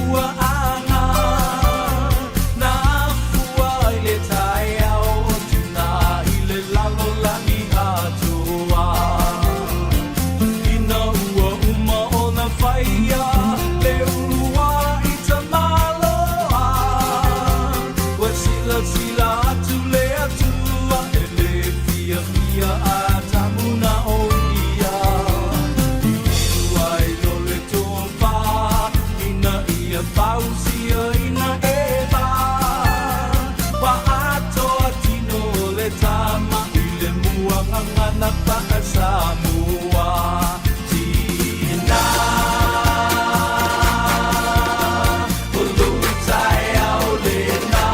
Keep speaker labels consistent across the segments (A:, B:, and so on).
A: mafuaaga Na afua i le taeao o tina i le lalolagi atoa Ina ua uma ona faia le uluai tamaloa Ua silasila atu le Atua e le fiafia Atamu na o ia i iu ai o le tofa ina ia fausia ina Eva Ua atoa tino o le tama i le muagagana faa-Samoa Tina O lou taeao lena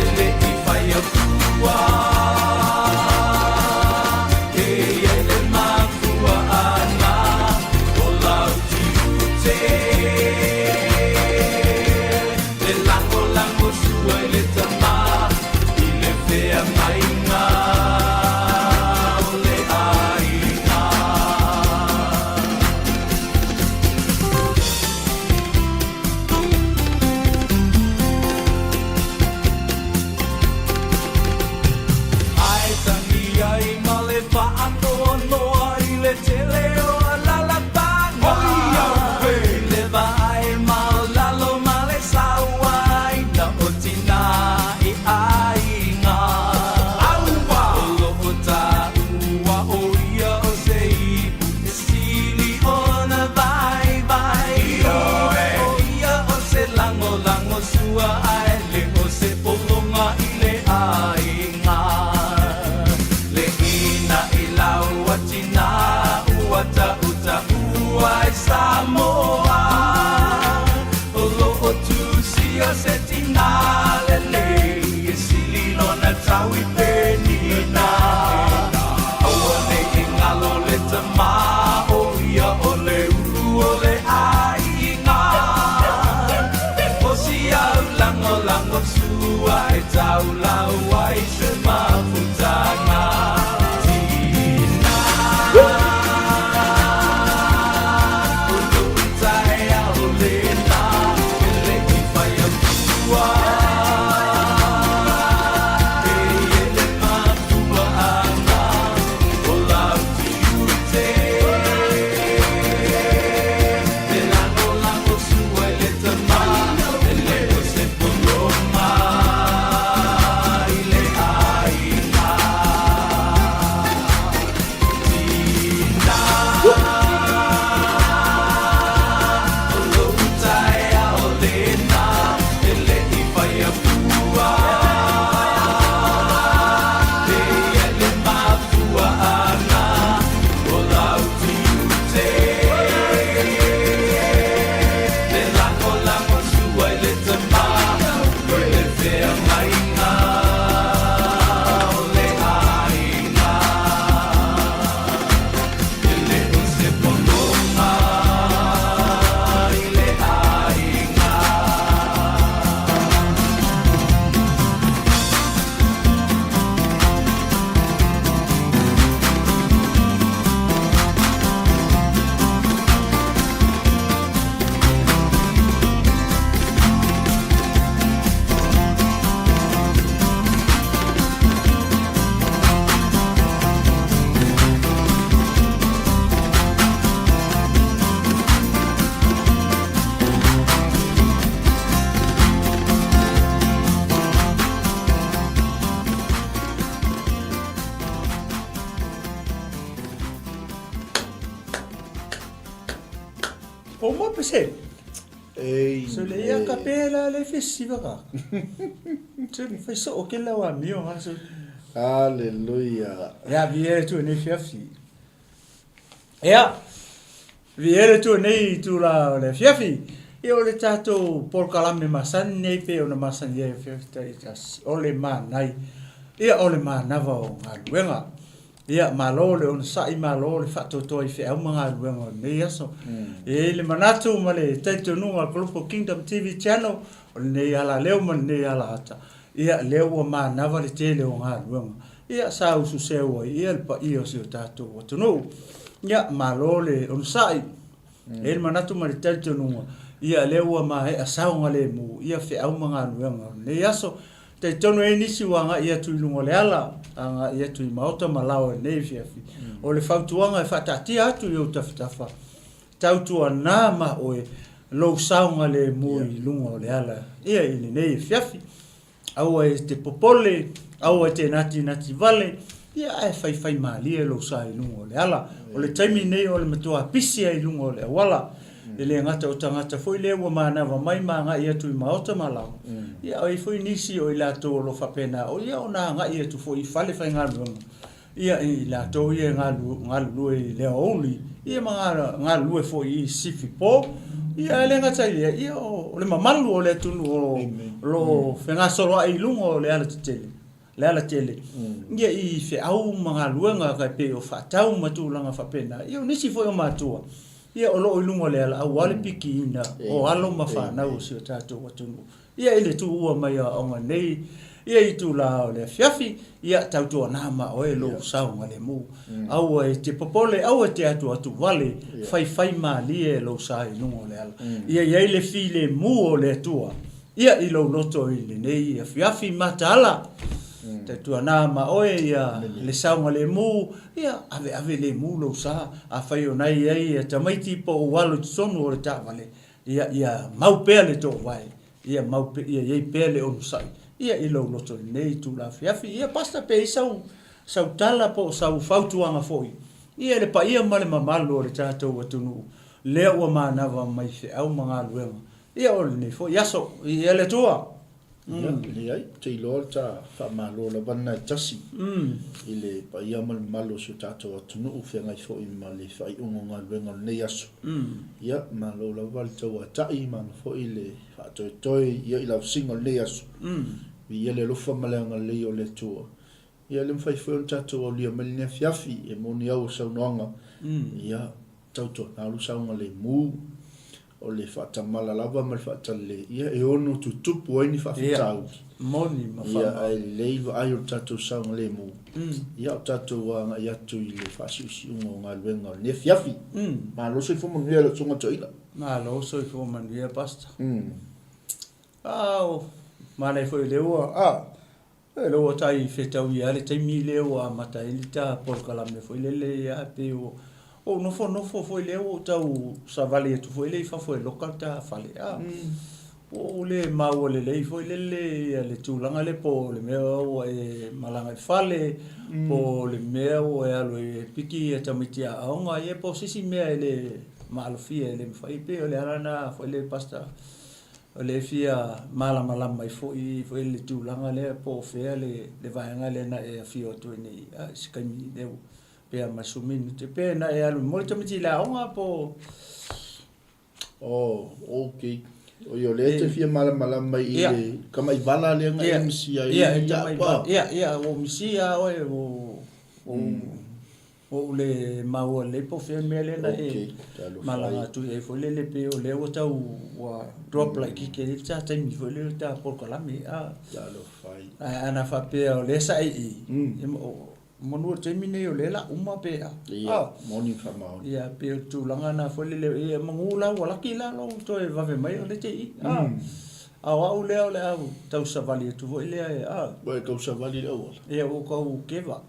A: e le i fai afua E i ai le mafuaaga o lau tiute Le lagolago sua i le tama i le feagaiga o le aiga. Ae tangi ai ma le faanoanoa i le tele o alalafaga. I le vaai maualalo ma le sauaina o tina i aiga. O lo o taua o ia o se ipu e sili ona vaivai. O ia o se lagolago sua ae le o se pologa i le aiga. Le ina i lau a tina ua tautaua ai Samoa. O lo o tusia se tina lelei e sili lona tau i Penina. Aua ne i galo le tama o ia o le ulu o le aiga. O si au lagolago sua e taulau ai se mafutaga. Tina O lou taeao lena e le i fai afua. E i ai le mafuaaga o lau tiute. Le lagolago sua i le tama e le o se pologa i le aiga. Tina O lou taeao lena e le i fai afua. E i ai le mafuaaga o lau tiute. Le lagolago sua i le tama i le feagaiga o le aiga. E le o se pologa i le aiga.
B: O mo pese.
C: Ei.
B: So le ia ka pela le fesi vaka. Se ni fai so ke la wa mio ha so.
C: Hallelujah.
B: Ya vi e tu nei fiafi. Ia, viere atu nei i tula o le afiafi. Ia o le tatou polokalame masani nei pei ona masani ai afiafi o le manai. Ia o le manava o galuega. Ia malo le onosai, malo le faatoatoa i feau ma galuega o lenei aso. E i ai le manatu ma le talitonuga o le Kolopo Kingdom TV Channel, o lenei alaleo ma lenei alaata, ia lea ua manava le tele o galuega. Ia, sa usu seu ai ia le paia o si o tatou atunuu. Ia, malo le onosai. E i ai le manatu ma le talitonuga, Ia lea ua maea saogalemu ia feau ma galuega o lenei aso. Talitonu e i ai nisi ua agai atu i luga o le ala, agai atu i maota ma laoa i lenei afiafi. O le fautuaga e faataatia atu i ou tafatafa, tautuana ma oe lou saogalemu i luga o le ala ia i lenei afiafi. Aua e te popole, aua e te natinati vale, ia ae faifaimalie lou sa i luga o le ala. O le taimi nei o le matua pisi ai i luga o le auala. E le gata o tagata foi lea ua manava mai ma agai atu i maota ma laoa, ia a i ai foi nisi o i latou o lo o faapena o ia ona agai atu foi i fale faigaluega, ia i latou ia e galulue i le aoauli, ia ma galulue foi i sifi po. Ia ae le gata i lea, ia o le mamalu o le atunuu o lo o fegasoloai i luga o le alatetele, le alatele, ia i feau ma galuega e pei o faatau ma tulaga faapena. Ia o nisi foi o matua, ia o lo o i luga o le ala aua le pikiina o alo ma fanau o si o tatou atunuu. Ia i le tuua mai o aoga nei, ia itula o le afiafi, ia tautuana ma oe lou saogalemu. Aua e te popole, aua e te atuatu vale, faifai malie lou sa i luga o le ala. Ia i ai le filemu o le Atua, ia i lou loto i lenei afiafi mataala. Tautuana ma oe ia le saogalemu, ia aveave lemu lou sa, afai o na i ai tamaiti po o alo i totonu o le taavale, Ia, ia mau pea le toovae, ia mau pe, ia i ai pea le onosai, ia i lou loto i lenei itula afiafi. Ia, Pastor, pe i ai sau, sau tala po o sau fautuaga foi, ia i le paia ma le mamalu o le tatou atunuu, lea ua manava mai feau ma galuega, ia o lenei foi aso. Ia le Atua!
C: Ia, leai, ou te iloa o le ta faamalo lava lena e tasi i le paia ma le mamalu o si o tatou atunuu feagai foi ma le faaiuga o galuega o lenei aso. Ia, malo lava le tauatai, malo foi le faatoetoe ia i lausiga o lenei aso. Viia le alofa ma le agalelei o le Atua. Ia, e le mafai foi ona tatou aulia mai lenei afiafi e moni au o saunoaga, ia, tautuana lou saogalemu, O le faatamala lava ma le faatalelei, ia e ono tutupu ai ni faafitauli.
B: Ia, moni ma faamaoni.
C: Ia, ae lelei vaai o le tatou saogalemu, ia o tatou agai atu i le faasiusiuga o galuega o lenei afiafi. Malo soifua manuia lau Susuga Toeaina.
B: Malo soifua manuia Pastor. Ao, manaia foi o lea ua, a, E lea ua tai fetauia lava le taimi lea ua amata ai le ta polokalame foi lele ia e pei ua ou nofonofo foi lea ua ou tau savali atu foi lea i fafo e loka le ta fale a. Ua ou le maua lelei foi lele ia le tulaga lea po o le mea ua e malaga i fale po o le mea ua e alu e piki ia tamaiti aoga ia po o se isi mea e le maalofia e le mafai. E pei o le ala lena foi lea Pastor O lea e fia malamalama ai foi foi le tulaga lea po o fea le le vaega lea na e afio atu ai nei a i se taimi lea ua pe a ma le sefulu minute pe na e alu mo le tamaiti i le aoga po o
C: Oh, okay. Oi, o lea e te fia malamalama i le tamaivala lea na e misia ai.
B: Ia, tamaivala. Ia, ia, ua ou misia oe, ua ou le maua lelei po o fea le mea lea na e malaga atu i ai foi lele pei o lea ua tau ua drop laitiiti ai le ta taimi foi lele o le ta polokalame. Ae ana faapea o lea sa e i i, manu o le taimi nei o lea o le a uma pe a.
C: Ia, moni ma faamaoni.
B: Ia, pei o le tulaga lena foi lele, ia manu la ua laki la lou toe vave mai o lea e te i i. A o au lea o le a tau savali atu foi lea e, a.
C: Ua e tau savali i le auala?
B: Ia, ua tau keva.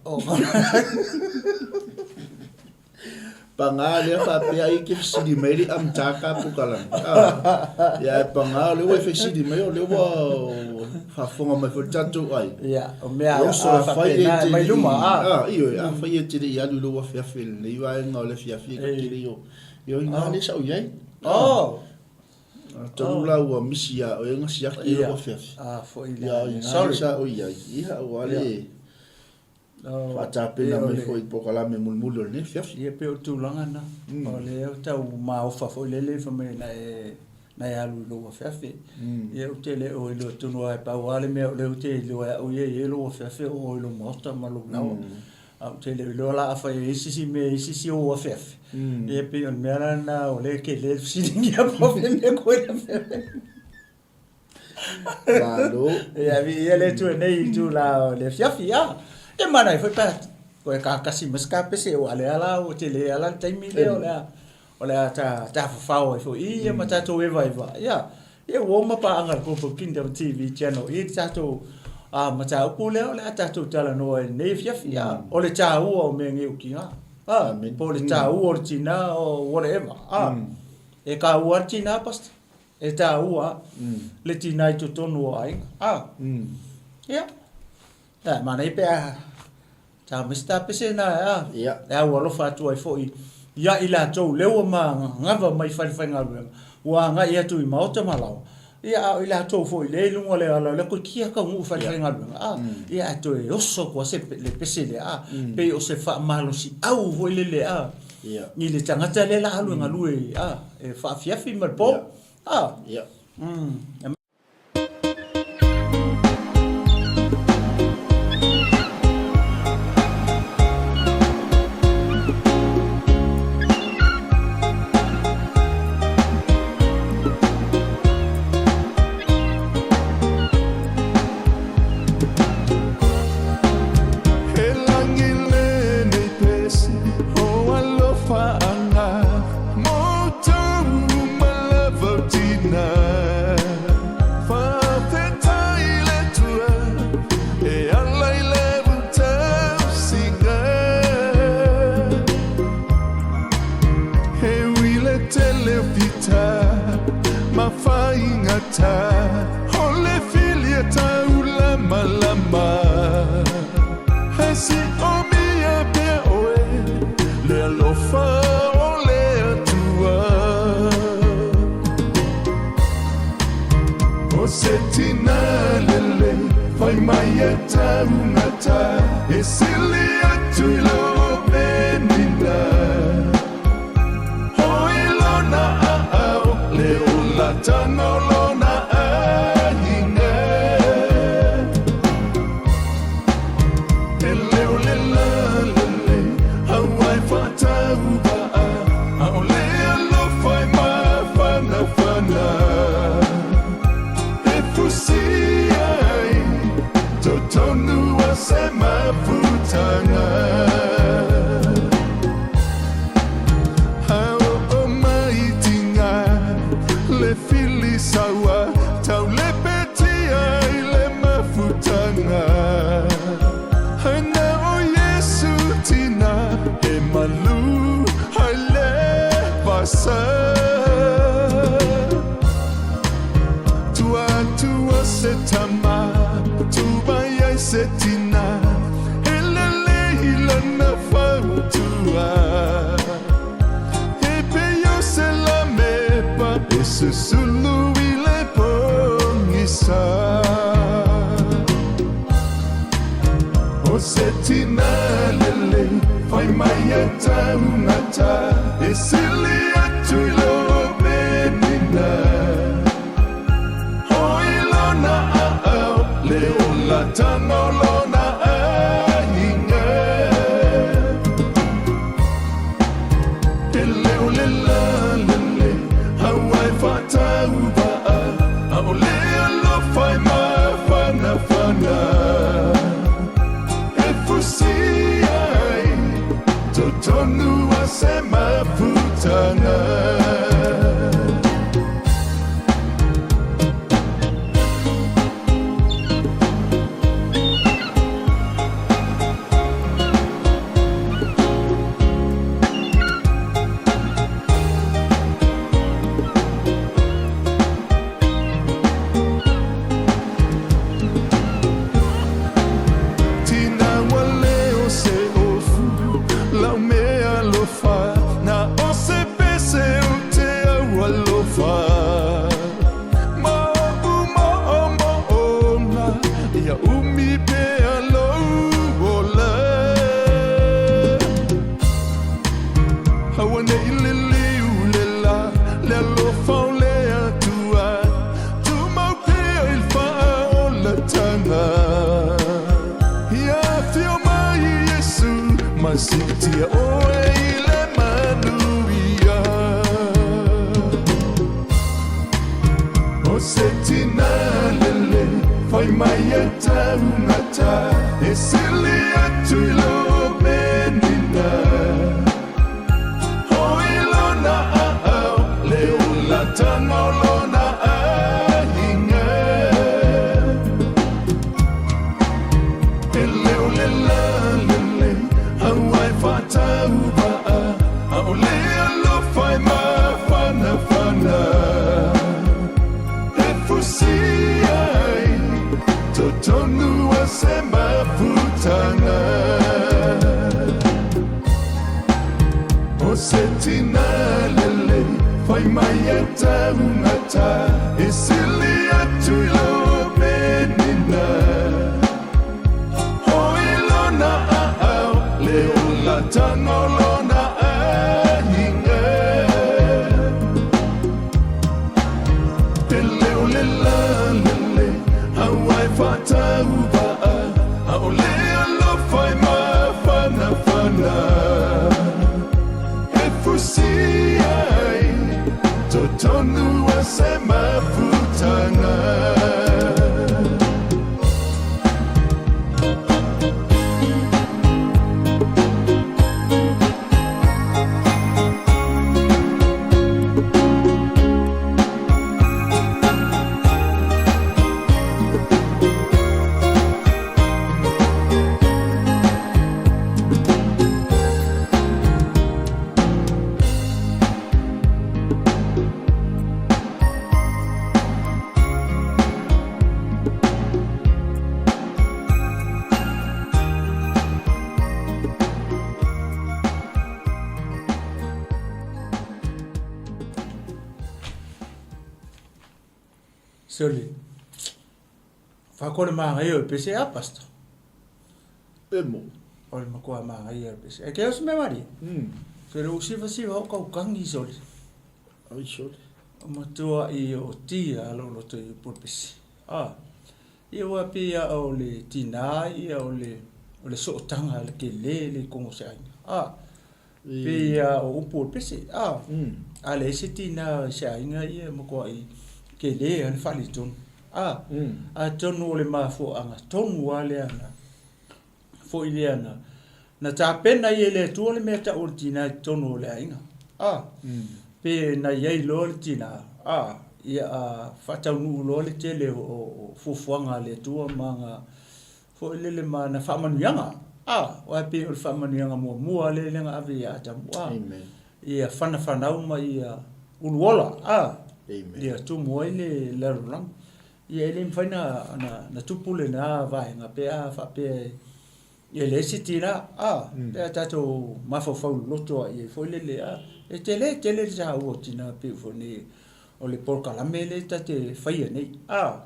C: Paga lea faapea ai e te fesili mai le amata ka polokalame. A, ia ae paga o lea ua e fesili mai o lea ua faafofoga mai foi le tatou aiga.
B: Ia, o mea a uso e faapena e mai luma,
C: a. A, ioe, afai e te le i alu i lou afeafe i lenei vaega o le afiafi e ta te le i o. Ioe, ina lea sa ou i ai.
B: Oh!
C: Atonu la ua misi ia oe na siaki i lou afiafi.
B: A foi
C: la. Ia, ina lea sa ou i ai. Ia, ua le faatapena mai foi i polokalame mulimuli o lenei afiafi.
B: Ia, pei o le tulaga lena. O lea e tau maofa foi lele fai mai na e na e alu i lou afeafe. Ia, ou te le o iloa tonu lava, e pau lava le mea o lea ou te iloa e au ia e i ai lou afeafe o oe i lou maota ma lou laoa. Ae ou te le o iloa la afai e i ai se isi mea e i ai se isi ou afeafe, ia pei o le mea la lena o lea e tele le fesiligia po o fea mea koe le afeafe.
C: Malo.
B: Ia, viia le Atua i lenei itula o le afiafi, a. E manaia foi pe a toe kakasi mai se kapese, aua o lea la ua tele lava le taimi lea o le a. O le a ta tafafao ai foi ia ma tatou evaeva. Ia, ia ua uma paaga a le Global Kingdom TV Channel i le tatou a mataupu lea o le a tatou talanoa ai i lenei afiafi. Ia, o le taua o mea nei o tina. A, po o le taua o le tina or whatever. A, e taua lava le tina, Pastor. E taua le tina i totonu o aiga. A, ia, e manaia pe a Ta mai se tapese na a,
C: Ia.
B: e au alofa atu ai foi ia i latou lea ua magava mai falefaigaluega, ua agai atu i maota ma laoa, ia a o i latou foi lea i luga o le ala o lea koe kia taunuu i falefaigaluega, a, ia ae toe oso atu lava se le pese lea, a, pei o se faamalosiau foi lele, a,
C: Ia.
B: i le tagata lea la alu e galue, a, e faafiafi ma le po, a.
C: Ia.
A: He lagi lenei pese o alofa Le alofa o le Atua. O se tina lelei fai mai e taugata e sili atu i lo penina. Hoi lona aao le olatanga o lona aiga. E leo le lalelei aua e faatauvaa, a o le alofa e mafanafana. E fusi ai totonu o se mafutaga. A oo mai tiga le fili saua taulepetia i le mafutaga. Ai na o Iesu tina e malu ai le vasa. Tua atu o se tama, tu mai ai se tina, e lelei lana fautua. E pei o se lamepa e susulu i le pogisa. O se tina lelei fai mai e taugata e sili atu i lo penina. Hoi lona aao le olatanga o lona aiga. E leo le lalelei aua e faatauvaa, a o le alofa e mafanafana. E fusi ai totonu o se mafutaga. Tina wale o se ofu lau mea alofa, na o se pese o te au alofa. Ma o ma o ma o nga, ia umi pea lou ola. Aua nei liliu le la, le alofa o le Atua, tumau pea i le faaolataga. Ia afio mai Iesu, ma siitia oe i le manuia. O se tina lelei fai mai e taugata e sili atu i lo penina. Hoi lona fusi ai totonu o se mafutaga. O se tina lelei fai mai e taugata e sili atu i lo Penina. Hoi lona aao le olataga o lona aiga. Te leo le lalelei aua e faatauvaa ʻaʻole alofa e mafanafana. E fusi ai totonu o se mafutaga.
B: Soli. Fa ko le magaia o le pese a pastor.
C: E mo.
B: O le matua magaia o le pese. E ke o se mea marie. Soli u siva siva o kau kangi soli.
C: Ai soli.
B: O matua i o tia lo loto i pul pese. Ah. Ia ua pei a o le tinā ia o le o le sootaga le tele le kogo o se aiga. Ah. Pei a o upu o le pese, a, a leai se tinā i se aiga ia e matuai tele a le faaletonu. A, atonu o le mafuaaga tonu lava lea na foi lea na, na tapena ai e le Atua le mea tau o le tinā i totonu o le aiga. A, pe na i ai loa le tinā, a, ia a faataunuu loa le tele o, o fuafuaga a le Atua ma aga Foi lele ma ana faamanuiaga. A, aua e pei o le faamanuiaga muamua lea lea na ave ia Atamu, a,
C: Amen.
B: ia fanafanau ma ia uluola, a,
C: Amen.
B: ia tumu ai le lalolagi. Ia e le mafai na, na, na tupu lena vaega pe a faapea e, e leai se tina, a, pe a tatou mafaufau loloto lava i ai foi lele, a, e tele tele le taua o tina pei foi nei o le polokalame lea ta te faia nei, a.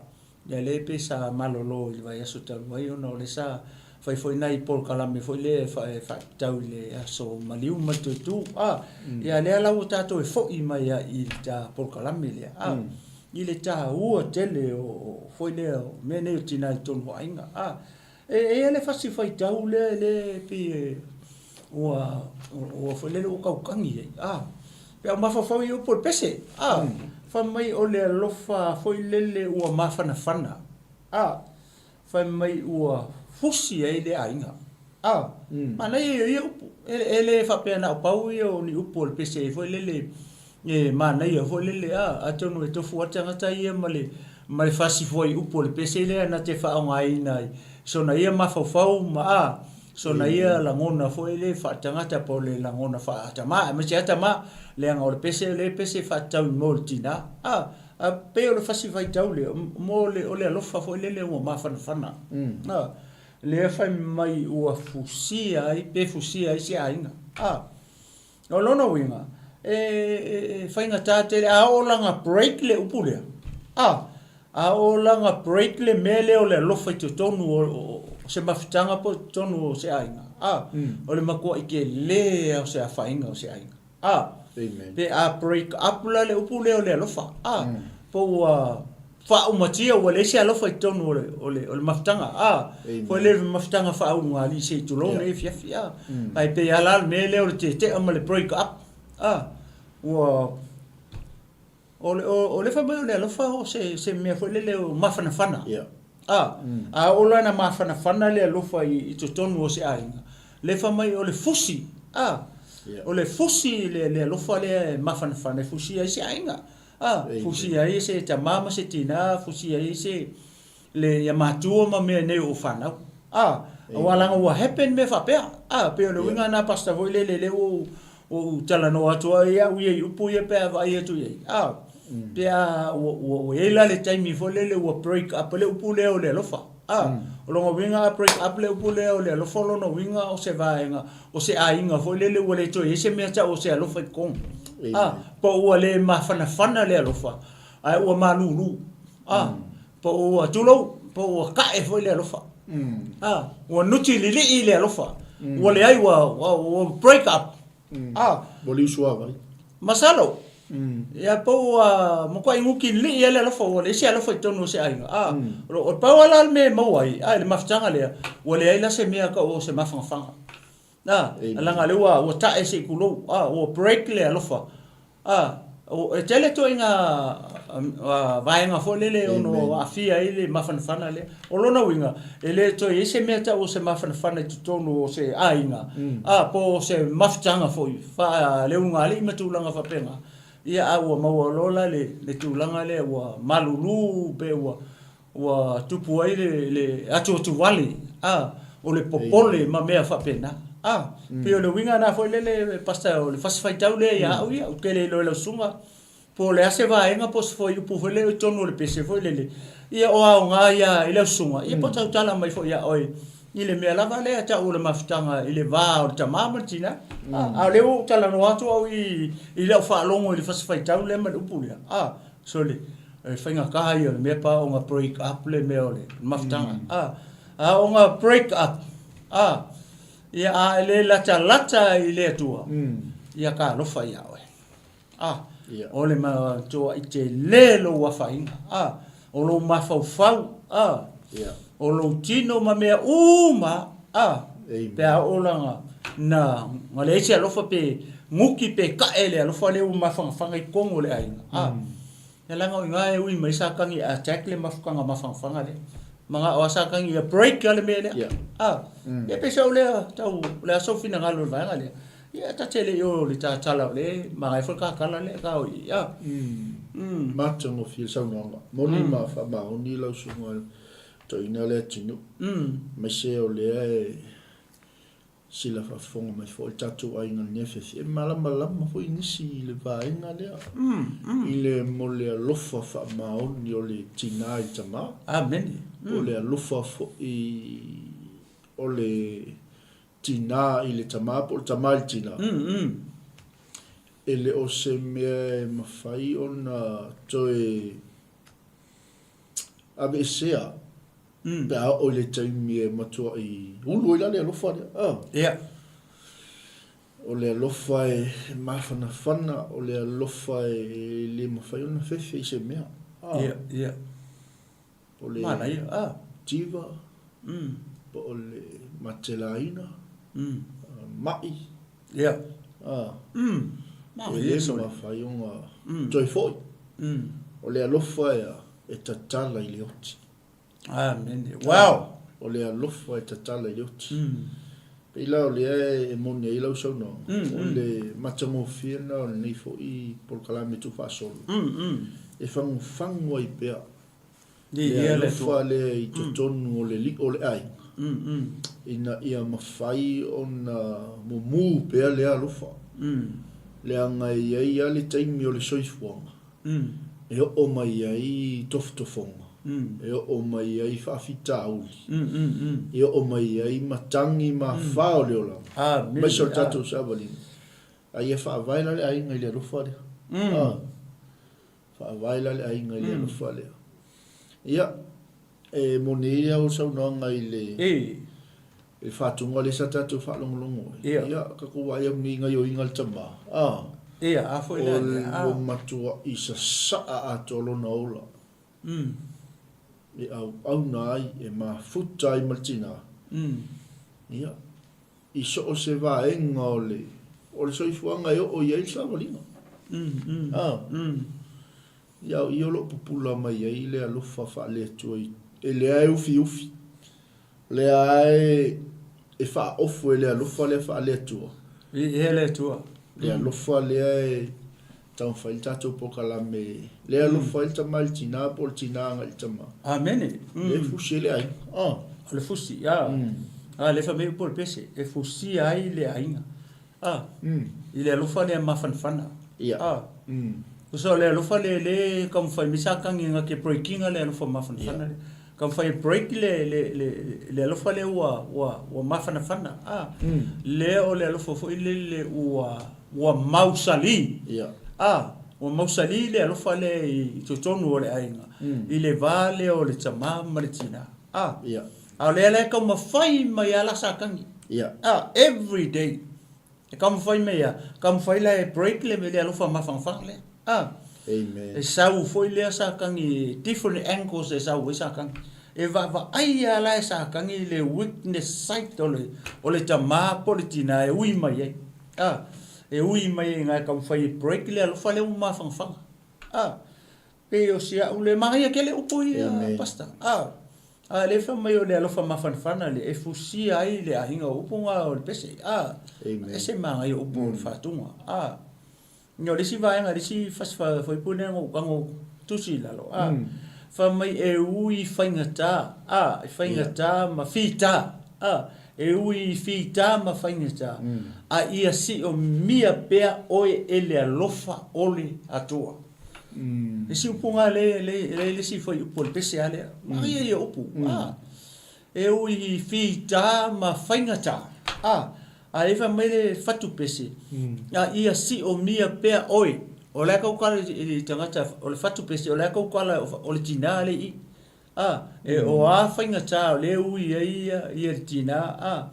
B: Ia lea pei sa malolo i le vaiaso talu ai ona o lea sa fai foi nai polokalame foi lea e faatatau i le aso maliu ma le toe tu. A, ia lea la ua tatou e foi mai ai i le ta polokalame lea, a, i le taua tele o foi lea o mea nei o tina i totonu o aiga. A, e i ai le fasi faitau lea lea e pei e ua ua foi lele ua tautagi ai, a, pe a mafaufau i upu o le pese, a, fai mai o le alofa foi lele ua mafanafana, a, fai mai ua fusi ai le aiga, a, manaia ia upu, e le faapea na o pau ia o ni upu o le pese foi lele e manaia foi lele, a, atonu e tofu lava le tagata ia ma le ma le fasi foi upu o le pese lea na te faaaogaina i sona ia mafaufau ma, a, Sona ia lagona foi le faatagata po o le lagona faaatama, aemaise atama, leaga o le pese, o le pese e faatatau i mo le tina. A, a pei o le fasi faitau lea, mo le, o le alofa foi lele ua mafanafana. A, lea fai mai ua fusia ai, pe fusia ai se aiga. A, o lona uiga, e, e, e faigata tele, a oo la na break le upu lea, a, a oo la na break le mea lea o le alofa i totonu o, o, o se mafutaga po o totonu o se aiga, a, o le matuai tele lava o se afaina o se aiga, a,
C: Amen.
B: pe a break up la le upu lea o le alofa, a, po ua faaumatia ua leai se alofa i totonu o le, o le, o le mafutaga, a, foi le mafutaga faauugalii se i tulou nei afiafi, a, ae pei lava la le mea lea o le tetea ma le break up, a, ua, o le, o le fai mai o le alofa o se, se mea foi lele o mafanafana, a, a oo la ina mafanafana le alofa i, i totonu o se aiga, le fai mai o le fusi, a, o le fusi le, le alofa lea e mafanafana e fusia ai se aiga. A, fusia ai se tama ma se tina, fusia ai se le ia matua ma mea nei o fanau. A, aua leaga ua happen mea faapea. A, pei o le uiga na pastor foi lele lea ua ou talanoa atu ai au ia i upu ia pe a vaai atu i ai. A, Pe a ua, ua, ua i ai la le taimi foi lele ua break up le upu lea o le alofa. A, o lona uiga a break up le upu lea o le alofa, o lona uiga o se vaega, o se aiga foi lele ua le toe i ai se mea tau o se alofa i totonu. A, po ua le mafanafana le alofa, ae ua malulu. A, po ua, tulou, po ua ka'e foi le alofa. A, ua nuti lilii le alofa. Ua leai, ua, ua, ua break up. A.
C: Ua liu suavai.
B: Masalo. Ia po ua matuai nuti lilii lava le alofa, ua leai se alofa i totonu o se aiga. A, o le pau lava la le mea e maua ai, a, i le mafutaga lea, ua leai la se mea tau o se mafanafana. A, leaga o lea ua, ua ta'e se i tulou, a, ua break le alofa. A, e tele ituaiga vaega foi lele e ono aafia ai le mafanafana lea. O lona uiga, e le toe i ai se mea tau o se mafanafana i totonu o se aiga, a, po o se mafutaga foi faaleulugalii ma tulaga faapena. Ia, a ua maua loa la le tulaga lea ua malulu pe ua ua tupu ai le, le atuatuvale, a, o le popole ma mea faapena. A, pei o le uiga lena foi lele, Pastor, o le fasi faitau lea ia au ia, ou te le iloa i lau susuga, po o le a se vaega po o se fuaiupu foi lele o i totonu o le pese foi lele, ia o aoga ia i lau susuga, ia po o tautala mai foi ia oe i le mea lava lea tau o le mafutaga i le va o le tama ma le tina. A, a o lea ua ou talanoa atu au i, i lau faalogo i le fasi faitau lea ma le upu lea, a, Sole, e faigata ia o le mea pa ona break up le mea o le mafutaga. A, a ona break up, a, ia a e le latalata i le Atua, ia ka alofa ia oe. A, o le matuai tele lou afaina, a, o lou mafaufau, a, o lou tino ma mea uma, a, pe a oo la na, na leai se alofa pe guki pe ka'e le alofa lea ua mafanafana i totonu o le aiga, a, ia leaga o i ina e ui mai Satani e attack le mafutaga mafanafana lea. Mana'o lava Satani ia break lava le mea lea, a, ia pei se au lea tau, o le a sou finagalo i le vaega lea, ia ta te le i o i le tatala o lea e manaia foi le tatala lea ta o i, a.
C: Matagofie le saunoaga. Moni ma faamaoni lau susuga toeaina le atunuu, aemaise o lea e sila faafofoga mai foi le tatou aiga i lenei afiafi, e malamalama foi nisi i le vaega lea, i le mo le alofa faamaoni o le tina i le tama.
B: Amene.
C: Po o le alofa foi o le tina i le tama po o le tama i le tina. E le o se mea e mafai ona toe Aveesea pe a oo i le taimi e matuai ulu ai la le alofa lea. Ah.
B: Ia.
C: O le alofa e mafanafana, o le alofa e le mafai ona fefe i se mea.
B: Ah. Ia, ia.
C: O le
B: Manaia. Ah.
C: tiva, po o le matelaina, ma'i.
B: Ia.
C: Ah. E le mafai ona toe foi. O le alofa e tatala i le oti.
B: Amene. Wow.
C: O le alofa e tatala i le oti. Pei la o lea e moni ai lau saunoaga, o le matagofie lena o lenei foi polokalame tuufaasolo, e fagufagu ai pea le alofa lea i totonu o le lio o le aiga, ina ia mafai ona mumu pea lea alofa, leaga e i ai lava le taimi o le soifuaga e oo mai ai tofotofoga, e oo mai ai faafitauli, e oo mai ai matagi ma afa o le olaga, aemaise o le tatou savaliga, a ia faavae la le aiga i le alofa lea. Faavae la le aiga i le alofa lea. Ia, e moni ai au saunoaga i le i le faatuga lea sa tatou faalogologo ai.
B: Ia.
C: Ia, tatou vaai atu nei i gaioiga a le tama, a.
B: Ia, a foi la lea, a.
C: Ua matuai sasaa atoa lona ola. E auauna ai, e mafuta ai ma le tina. Ia, i so o se vaega o le, o le soifuaga e oo i ai le savaliga. A, ia o i o lo o pupula mai ai le alofa faale-Atua i, e lea e ufiufi, lea e, e faaofo e le alofa lea faale-Atua.
B: Viia le Atua.
C: Le alofa lea e taumafai le tatou polokalame, lea e alofa ai le tama i le tina po o le tina agai i le tama.
B: Amene.
C: Lea e fusi ai le aiga.
B: O le fusi, a. A lea fai mai upu o le pese, e fusia ai le aiga. A. I le alofa lea mafanafana.
C: Ia.
B: A. Tusa o le alofa lea lea e taumafai mai sa tagi na te break ina le alofa mafanafana lea. Taumafai e break le le le le alofa lea ua ua ua mafanafana a. Lea o le alofa foi lele ua ua mausali. A, ua mausali le alofa lea i totonu o le aiga i le va lea o le tama ma le tina. A, a o lea la e taumafai mai lava la Satani. A, every day. E taumafai mai a, taumafai la e break le le alofa mafanafana lea. A,
C: Amen.
B: e sau foi lea Satani, different angles e sau ai Satani. E vaavaai lava la e Satani le weakness side o le, o le tama po o le tina e ui mai ai. A, e ui mai ai i ina e taumafai e break le alofa lea ua mafanafana. A, pei o si au le manaia tele upu ia, Pastor. A, a lea fai mai o le alofa mafanafana le e fusia ai le aiga o upu na o le pese. A, ese manaia upu o le faatuga. A, o le isi vaega, le isi fasi fuaipu lea na ou tago tusi i lalo. A, fai mai e ui faigata, a, e faigata ma fita. A, e ui i fita ma faigata, a ia siomia pea oe e le alofa o le Atua. Le isi upu na le, le, le, le isi foi upu o le pese a lea. Manaia ia upu. A, e ui i fita ma faigata. A, a e fai mai le fatu pese, a ia siomia pea oe. O la e tautala i le tagata, o le fatu pese, o la e tautala o le tina le i. A, e o a faigata o lea e ui ai ia, ia le tina, a,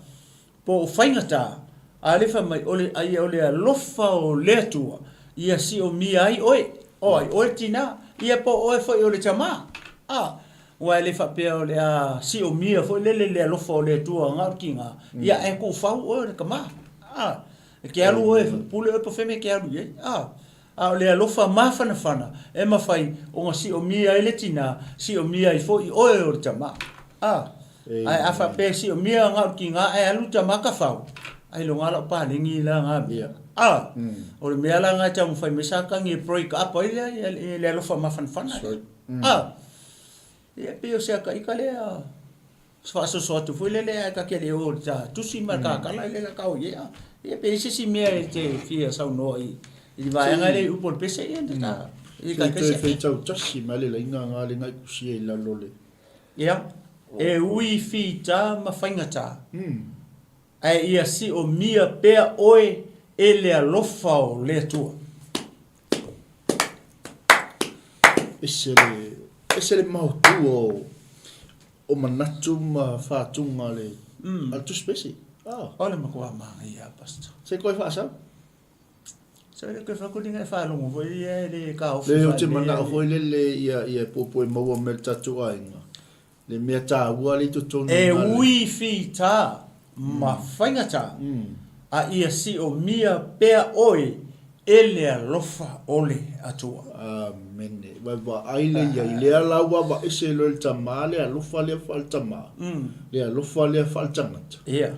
B: po o faigata, a lea fai mai, o le, a ia o le alofa o le Atua, ia siomia ai oe, o ai oe le tina, ia po o oe foi o le tama, a, aua e le faapea o le a siomia foi lele le alofa o le Atua na o le tiga, ia ae tuufau oe o le tama, a, e te alu oe, pule oe po o fea mea e te alu i ai, a. A o le alofa mafanafana e mafai ona siomia ai le tina, siomia ai foi oe o le tama. A, ae a faapea e siomia na o le tiga ae alu tama kafau, ailoga lau paleni la na mea. A, o le mea la na e taumafai mai Satani e break up ai le, le alofa mafanafana lea. A, ia pei o se ata ika lea. Faasoso atu foi lele ae ta te le o i le tusi ma le kakala lea ka o i ai. Ia pe i ai se isi mea e te fia saunoa i le vaega lea i upu o le pese ia ta
C: i ta pese. Toe faitau tasi mai le laina nga le ngai kusia i lalo le.
B: Ia, e ui fita ma faigata. Ae ia siomia pea oe e le alofa o le Atua.
C: Ese le, ese le maotu o, o manatu ma faatuga a le, mm. a le Tusi Pese.
B: Ah. O le matua manaia, Pastor.
C: Se koe faasau?
B: Se le koe whakuringa e whaalongo foi ia e le ka
C: ofi. Le o te manao foi lele ia, ia popo e maua me le tatou aiga. Le mea tāua le i totonu.
B: E ui whita ma faigata, a ia siomia pea oe e le alofa o le Atua.
C: Amene. Vaevaai le ia i lea la ua vaese loa i le tama le alofa lea faale-tama, le alofa lea faale-tagata.
B: Ia.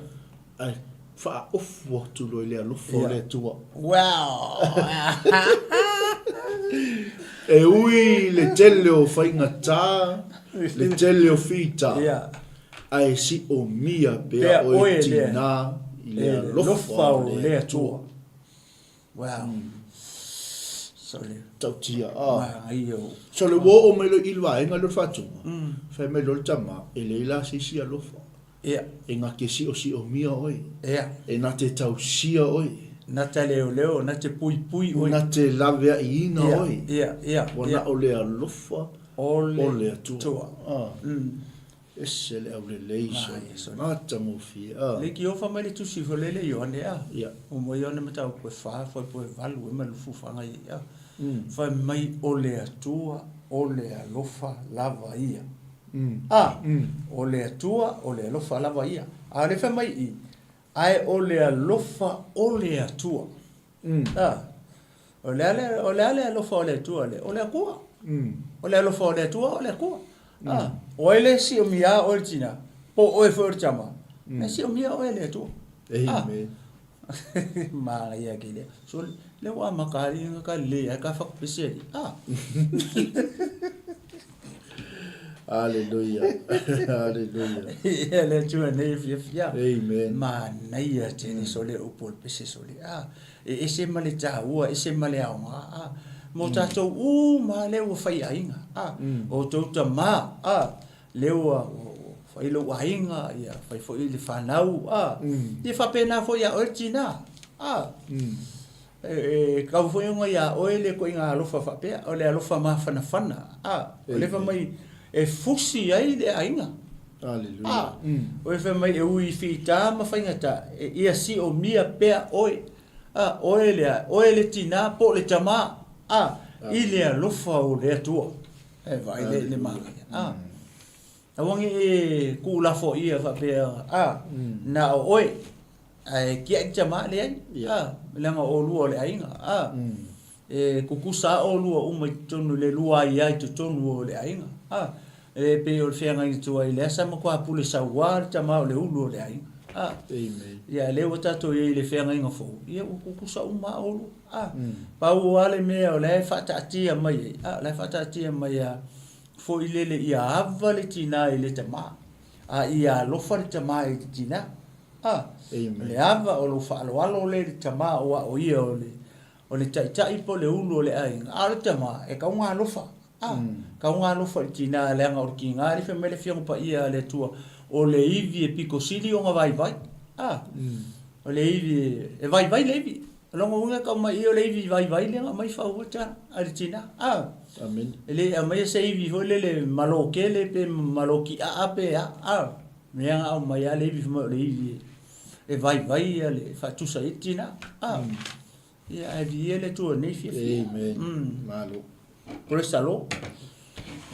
C: Ae faaofu atu loa i le alofa o le Atua.
B: Wow!
C: E ui le tele o faigata, le tele o fita, ae siomia pea oe tina i le alofa o le Atua.
B: Wow. Sole.
C: Tautia, ah. Sole, ua oo mai loa i le vaega lea o le faatuga, fai mai loa le tama, e leai la se isi alofa.
B: Ia.
C: E na te siosiomia oe.
B: Ia.
C: E na te tausia oe.
B: Na te leoleo, na te puipui oe.
C: Na te laveaiina oe.
B: Ia, ia,
C: Ua na o le alofa
B: o
C: le Atua.
B: Ah.
C: Ese le aulelei sole. Matagofie. Ah.
B: Leitioa fai mai le tusi foi lele Ioane a.
C: Ia.
B: O mo Ioane mataupu e fa, fuaipu e valu e ma lufu faga i a. Fai mai o le Atua o le alofa lava ia. A, o le Atua, o le alofa lava ia. A o lea fai mai i, ae o le alofa o le Atua. A, o le a le, o le a le alofa o le Atua lea? O le Atua. O le alofa o le Atua, o le Atua. A, o ai le siomia oe le tina, po o oe foi o le tama, e siomia oe e le Atua.
C: Amen.
B: Manaia ke lea. So, le ua amata ai ka le ai ka whakapese ai. Ah.
C: Hallelujah. Hallelujah.
B: Ia le Atua nei e fiafia.
C: Amen.
B: Manaia tele sole upu o le pese sole. Ah, e ese ma le tāua, ese ma le aoga. Ah, Mo tatou uma lava lea ua fai aiga, a, o outou tama, a, lea ua fai lou aiga, ia fai foi le fanau, a, ia faapena foi ia oe le tina, a. E tatau foi ona ia oe le ituaiga alofa faapea, o le alofa mafanafana, a, o lea fai mai e fusi ai le aiga. A, o lea fai mai e ui i fita ma faigata, e ia siomia pea oe, a, oe lea, oe le tina po o le tama, a, i le alofa o le Atua. E vaai lea i le manaia, a. Aua ne i e tuulafoaia faapea, a, na o oe, ae tiai le tama, leai, a, leaga o oulua o le aiga, a, e tutusa lava oulua uma i totonu i le lua aia i totonu o le aiga, a, e pei o le feagaiga tuai, lea sa matua pule saua le tama o le ulu o le aiga, a, ia lea ua tatou i ai i le feagaiga fou, ia ua tutusa uma lava oulua, a, pau lava le mea o la e faataatia mai ai, a, o la e faataatia mai lava Foi lele ia ava le tina i le tama, a ia alofa le tama i le tina. A, o le ava o lou faaaloalo lea i le tama aua o ia o le, o le taitai po o le ulu o le aiga, a o le tama, e tatau ona alofa. A, tatau ona alofa i le tina leaga o le tiga lea fai mai le Afioga Paia a le Atua, o le ivi e pito sili ona vaivai. A, o le ivi e vaivai le ivi. O lona uiga e tau mai i i o le ivi vaivai lea na aumai fau ai tala a le tina. A.
C: Amene.
B: E le aumaia se ivi foi lele malo tele pe malo tiaa pe a. A. Mea na aumai lava le ivi fai mai o le ivi e vaivai ia le faatusa ai le tina. A. Ia ae viia le Atua i lenei fiafia.
C: Amen. Malo.
B: Praise the Lord.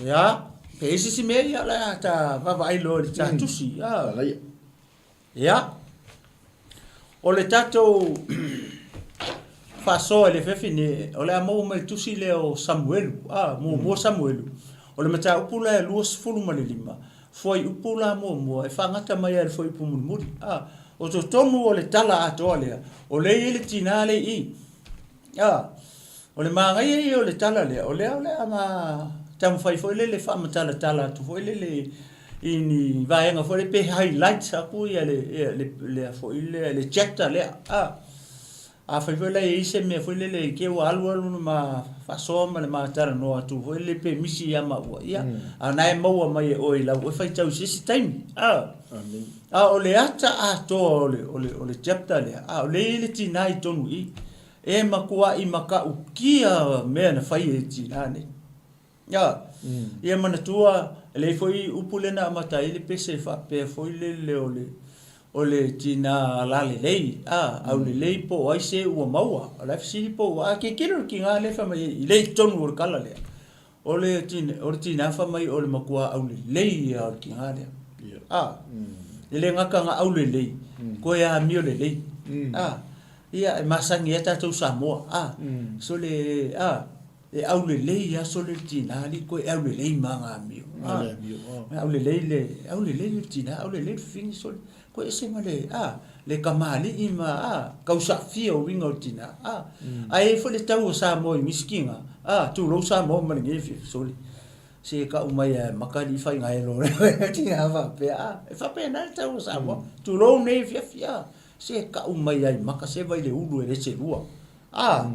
B: Ia, pe i ai se isi mea ia o le a ta vaavaai loa i le ta tusi. A.
C: Alaia.
B: Ia, o le tatou faasoa i le afiafi nei, o le a maua mai le tusi lea o Samuelu, a, muamua Samuelu. O le mataupu la e 25, fuaiupu la muamua e faagata mai lava i le fuaiupu mulimuli. A, o totonu o le tala atoa lea, o lea e i ai le tina lea i i. A, o le manaia ia o le tala lea, o lea o le a ma taumafai foi lele faamatalatala atu foi lele i ni vaega foi lele pe highlights atu ia le, ia le, le foi lea, le chapter lea. A, afai foi la e i ai se mea foi lele i te i ua alu alu le ma faasoa ma le ma talanoa atu foi lele pe misi ia maua, ia, a na e maua mai e oe i lau oe faitau i se isi taimi. A, a o le ata atoa o le, o le, o le chapter lea, a o lea e i ai le tina i totonu i i. E matuaʻi mataʻukia mea na fai e le tina nei. Ia, ia manatua, e leai foi upu lea na amata ai le pese faapea foi lele o le, o le tina alalelei, a, aulelei po o ai se ua maua. O la e fesili po ua, a tilotilo le tina lea fai mai ai, le i totonu o le tala lea. O le tina, o le tina fai mai o le matua aulelei ia o le tina lea. A, e le gata na aulelei, toe amio lelei. A, ia e masani ai tatou Samoa. A, sole, a, e aulelei lava sole le tina alii koe aulelei ma ana amio. A, aulelei le, aulelei le tina, aulelei le fafine sole. Koe ese ma le, a, le kamali'i ma, a, kausaafia o uiga o le tina, a. Ae i ai foi le tau o Samoa i nisi tiga, a, tulou Samoa ma lenei afiafi, sole, se ka'u mai a e maka alii faigaelo o le tina faapea, a, e faapena le tau o Samoa, tulou lenei afiafi, a, se ka'u mai a i maka se vai le ulu e le selua, a,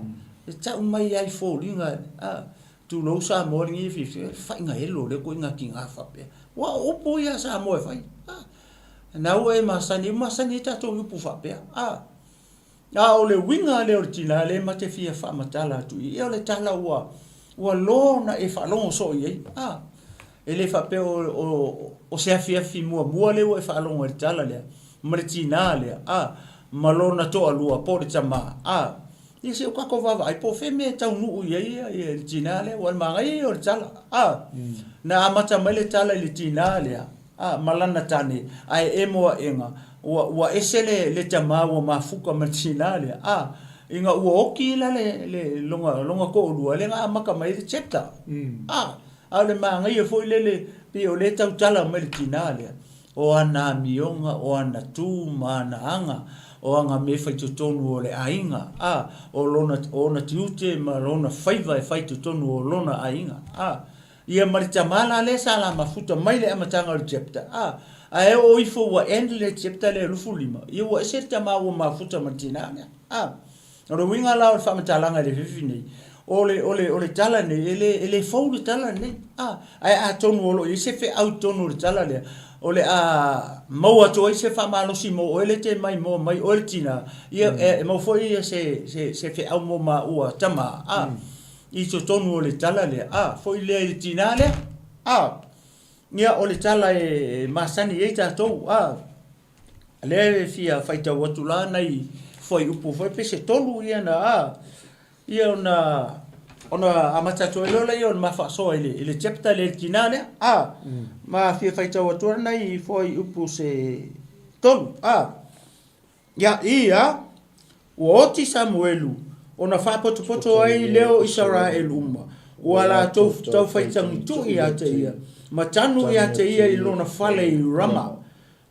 B: e ta'u mai a i foliga, a, tulou Samoa lenei afiafi, e faigaelo lea koiga tiga faapea. Ua o upu ia a Samoa e fai, a. Na ua e masani, e masani ai tatou i upu faapea. A, a o le uiga lea o le tina lea ma te fia faamatala atu i i, o le tala ua, ua loa ona e faalogo soo i ai. A, e le faapea o, o, o se afiafi muamua lea ua e faalogo ai i le tala lea, ma le tina lea, a, ma lona toalua po o le tama, a, Ia se i o tatou vaavaai po o fea mea e taunuu i ai ia le tina lea, aua o le manaia ia o le tala. A, na amata mai le tala i le tina lea, a, ma lana tane, ae emo aʻega, ua, ua ese le, le tama ua mafuta ma le tina lea, a, ina ua oti la le, le lona, lona toalua, lea na amata mai ai le chapter. A, a o le manaia foi lele, pei o lea e tautala mai le tina lea, O ana amioga, o ana tū ma ana aga, o ana mea fai totonu o le aiga, ā, o lona, o ona tiute ma lona faiva e fai totonu o lona aiga, ā. Ia ma le tama la lea sa la mafuta mai le amataga o le chapter, ā, ae oo ifo ua end le chapter lea 25, ia ua ese le tama ua mafuta ma le tinā lea, ā. O le uiga la o le faamatalaga i le afiafi nei, O le, o le, o le tala lenei, e le, e le fou le tala lenei. A, ae atonu o lo o i ai se feau i totonu o le tala lea, o le a maua atu ai se faamalosi mo oe le te maimoa mai oe le tina, ia, e, e maua foi ia se, se, se feau mo maua tama, a, i totonu o le tala lea, a, foi lea i le tina lea, a, ia, o le tala e masani i ai tatou, a. Lea e fia faitau atu la nai fuaiupu foi pe se tolu ia na, a, Ia ona ona amata atu ai loa lea o le ma faasoa i le i le chapter lea i le tina lea. A ma fia faitau atu ai nai fuaiupu se tolu. A ia ia ua oti Samuelu ona faapotopoto ai lea o Isaraelu uma, ua latou taufaitagituʻi ia te ia, ma tanu ia te ia i lona fale i Rama.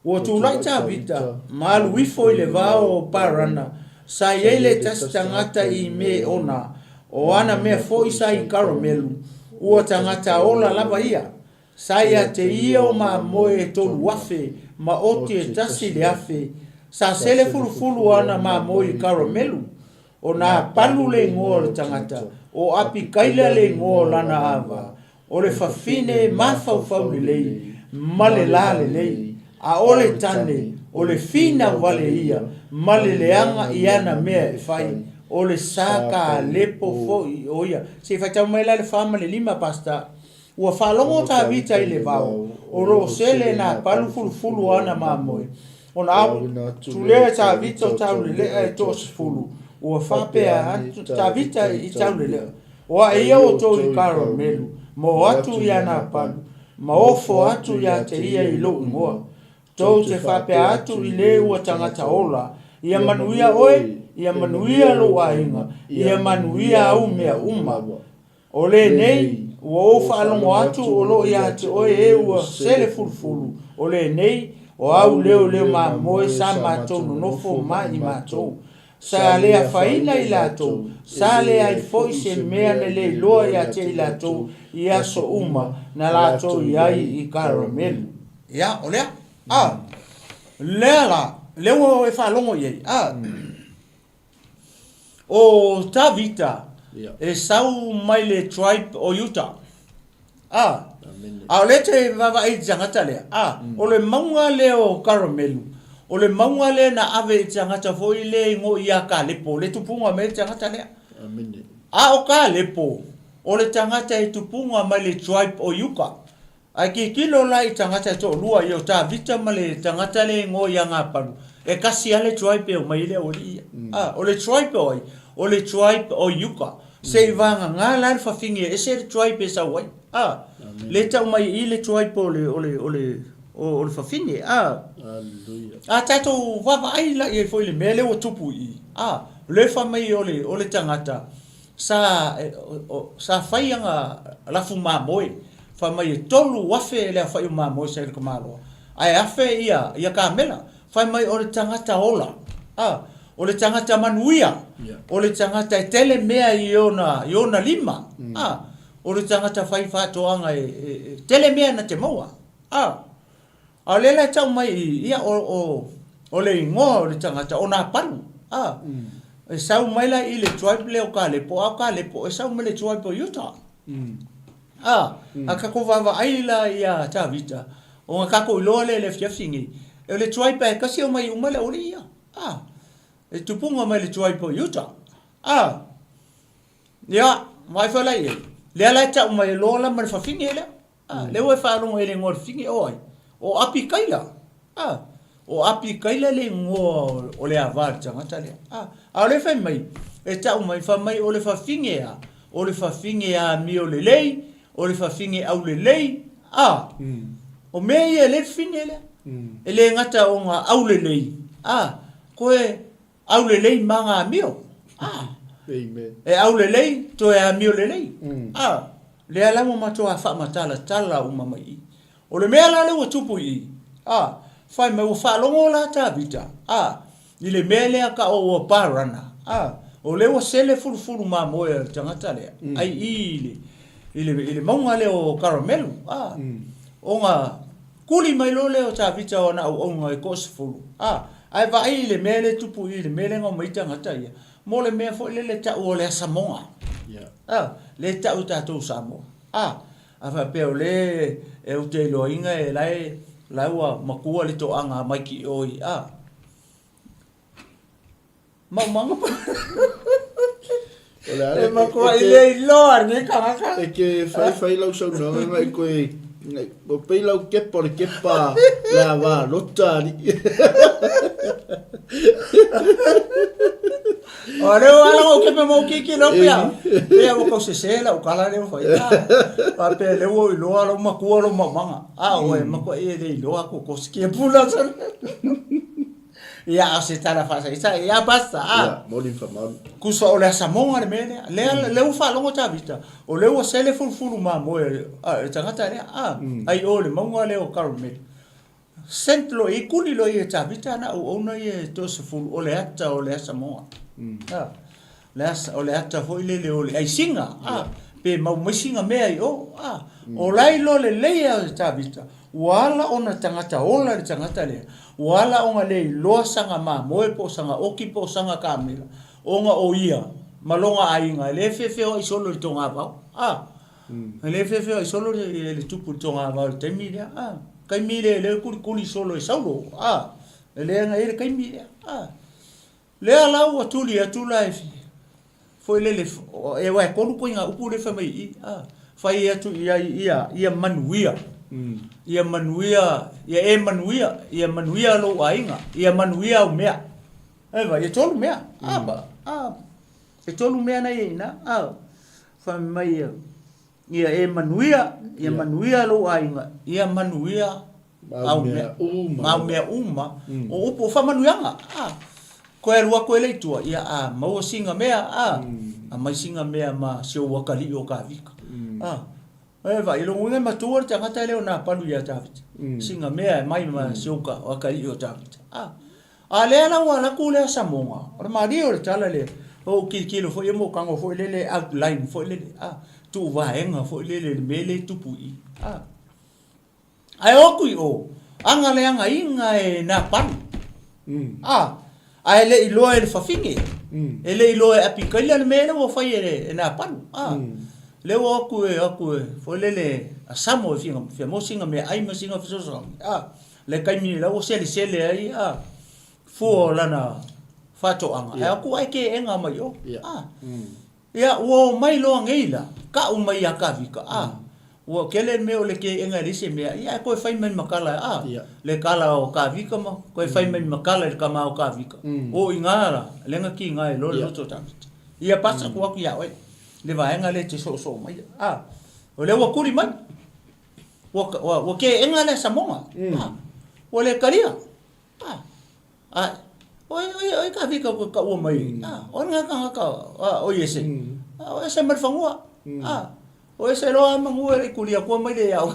B: Ua tulai Tavita ma alu ifo i le vao o Parana, sa i ai le tasi tagata i Meona, o ana mea foi sa i Karamelu, ua tagata ola lava ia. Sa ia te ia o mamoe e 3000 ma oti e 1,000, sa sele fulufulu ana mamoe i Karamelu. O Napalu le igoa o le tagata, o Apikaila le igoa o lana ava, o le fafine mafaufau lelei ma le la lelei, a o le tane, o le finau wale ia ma le leaga i ana mea e fai, o le sa kalepo foi o ia. Se i faitau mai la le fa ma le lima, Pastor. Ua faalogo Tavita i le vao, o lo o sele nā palu fulufulu o ana mamoe. Ona atu lea e Tavita o Taulelea e toasefulu, ua faapea atu Tavita i Taulelea, O aʻe ia outou i Karamelu, ma o atu iā Napalu, ma ofo atu iā te ia i lou igoa. Tou te faapea atu i le ua tagata ola, Ia manuia oe, ia manuia lou aiga, ia manuia au mea uma. O lenei, ua ou faalogo atu o lo o ia te oe e ua sele fulufulu, o lenei, o au leo leo mamoe sa matou nonofo ma i matou. Sa le afaina i latou, sa leai foi se mea na le iloa ia te i latou i aso uma na latou i ai i Karamelu. Ia, o lea. A, lea la, lea ua e faalogo i ai. A, o Tavita e sau mai le tribe o Utah. A, a o lea e te vaavaai i le tagata lea, a, o le mauga lea o Karamelu, o le mauga lea na ave i le tagata foi lea i ngo ia Kalepo, le tupuga mai le tagata lea. A o Kalepo, o le tagata e tupuga mai le tribe o Iuka. Ae tilotilo la i tagata e toalua ia o Tavita ma le tagata lea e igoa ia Gapalu, e kasi lava le tribe e omai ai le aualii ia. A, o le tribe o ai? O le tribe o Iuka. Se i vagana la le fafine e ese le tribe e sau ai. A, le tau mai i i le tribe o le, o le, o le, o le fafine. A, a tatou vaavaai la i ai foi i le mea lea ua tupu i i. A, o lea e fai mai o le, o le tagata sa, sa fai ana lafu mamoe, fai mai e 3000 le aofai o mamoe sa i le tamaloa, ae 1000 ia, ia kamela. Fai mai o le tagata ola, a, o le tagata manuia, o le tagata e tele mea i ona, i ona lima, a, o le tagata fai faatoaga e, e, e tele mea na te maua, a. A o lea la e tau mai i, ia, o, o, o le igoa o le tagata, o Napalu, a. E sau mai la i le tribe lea o Kalepo, a o Kalepo, e sau mai le tribe o Utah. A, a tatou vaavaai la ia Tavita, ona tatou iloa lea i le afiafi nei, o le tribe e tasi e omai uma le aualii ia. A, e tupuga mai le tribe o Utah. A, ia, vaai foi la i ai, lea la e tau mai e loa la ma le fafine lea. A, lea ua e faalogo i le igoa o le fafine o ai? O Apikaila. A, o Apikaila le igoa o le ava a le tagata lea. A, a o lea e fai mai, e tau mai, fai mai o le fafine a, o le fafine amio lelei, o le fafine aulelei, a, o mea ia e le fafine lea. E le gata ona aulelei, a, koe Aulelei ma ngā amio. Ah.
C: Amen.
B: E aulelei, toe amio lelei. Ah. Lea la ua matua faamatalatala uma mai i. O le mea la lea ua tupu i i, ah, fai mai ua faalogo la Tavita, ah, i le mea lea ka o ua parana, ah, o lea ua sele fulufulu mamoe a le tagata lea, ai i i le, i le, i le mauga lea o Karamelu, ah, ona Kuli mai loa lea o Tavita o ana auauna e toasefulu, a, ae vaai i le mea lea e tupu i i le mea lea na omai ai tagata ia, mo le mea foi lele e tau o le asamoga. A, lea e tau e tatou Samoa. A, a faapea o lea e ou te iloaina e la e, la ua matua le toaga mai ki o i, a. Maumaga pa.
C: O le a
B: E matua i le iloa lenei tagata.
C: E te fai fai lau saunoaga ngai koe ngai o pei lau kepa o le kepa le ava lota alii.
B: O lea ua ala ou kepa mo kiki lo pia. Pia ua kau sese lau kala lea ua fai. Faapea lea ua ou iloa lou matua lou maumaga. A oe matua e le iloa ko ko sikia pula. Ia, a o se tala faasaisa, ia basta, a.
C: Ia, moni ma faamaoni.
B: Tusa o le asamoga le mea lea. Lea, lea ua faalogo Tavita, o lea ua sele fulufulu mamoe a le tagata lea, a, ai o i le mauga lea o Karmeli. Sent loa i ai, kuli loa ia e Tavita ana auauna ia e toasefulu, o le ata o le asamoga. A, le asa, o le ata foi lele o le aisiga, a, pe mau mai sina mea i o, a. O la e iloa lelei lava e Tavita, Ua ala ona tagata ola le tagata lea, ua ala ona le iloa saga mamoe po o saga oki po o saga kamela, ona o ia ma lona aiga e le feofeoai solo i le togavao. A, e le feofeoai solo le, le tupu i le togavao i le taimi lea. A, taimi lea e le kulikuli solo e Saulo. A, e le aga i ai le taimi lea. A, Lea la ua tuli atu la e foi lele, e aua e kolu koiga upu lea fai mai i i, a, fai atu i ai ia, ia manuia, ia manuia, ia e manuia, ia manuia lou aiga, ia manuia au mea. Eva, e tolu mea, a, a, e tolu mea na i ai i ina, a, fai mai ia, Ia e manuia, ia manuia lou aiga, ia manuia au mea uma, ma au mea uma, o upu o faamanuiaga, a, koe alu atu e le i tua, ia a maua sina mea, a, aumai sina mea ma si ou atalii o Tavita, a, e vaai, i lona uiga e matua le tagata lea o Napalu ia Tavita, sina mea e aumai ma si ou atalii o Tavita, a. A lea la ua alu atu lea samoga, o le malie o le tala lea, ua ou tilotilo foi ia ma ou tago foi lele outline foi lele, a, tuu vaega foi lele i le mea lea e tupu i i, a. Ae o atu i o, aga leagaina e Napalu, a, ae le i iloa e le fafine, e le i iloa e Apikaila le mea lea ua fai e Napalu, a. Lea ua o atu e o atu e foi lele a Samo e fia, fia maua sina meaai ma sina fesoasoani, a. Le taimi la ua selesele ai a fua o lana faatoaga, ae atu ai ke ega mai o. A. Ia, ua o mai loa nei la, kau mai ia Kavika, a. Ua kele le mea o le ke ega e leai se mea, ia ae toe fai mai ma kala, a. Le kala o Kavika ma toe fai mai ma kala i le kama o Kavika. O i nga la, le nga ki nga e loa le loto o Tavita. Ia pasa ku atu ia oe, le vaega lea e te soosoo mai. A. O lea ua kuli mai. Ua, ua, ua keʻena lea samoga. Ah, ua le talia. Ah, a, oi, oi, oi ka fika ko ka ua mai. Ah, o nga ka ka, ah, o iese. Ah, o ese mai le fanua. Ah, o ese loa manu e kulia kua mai le iau.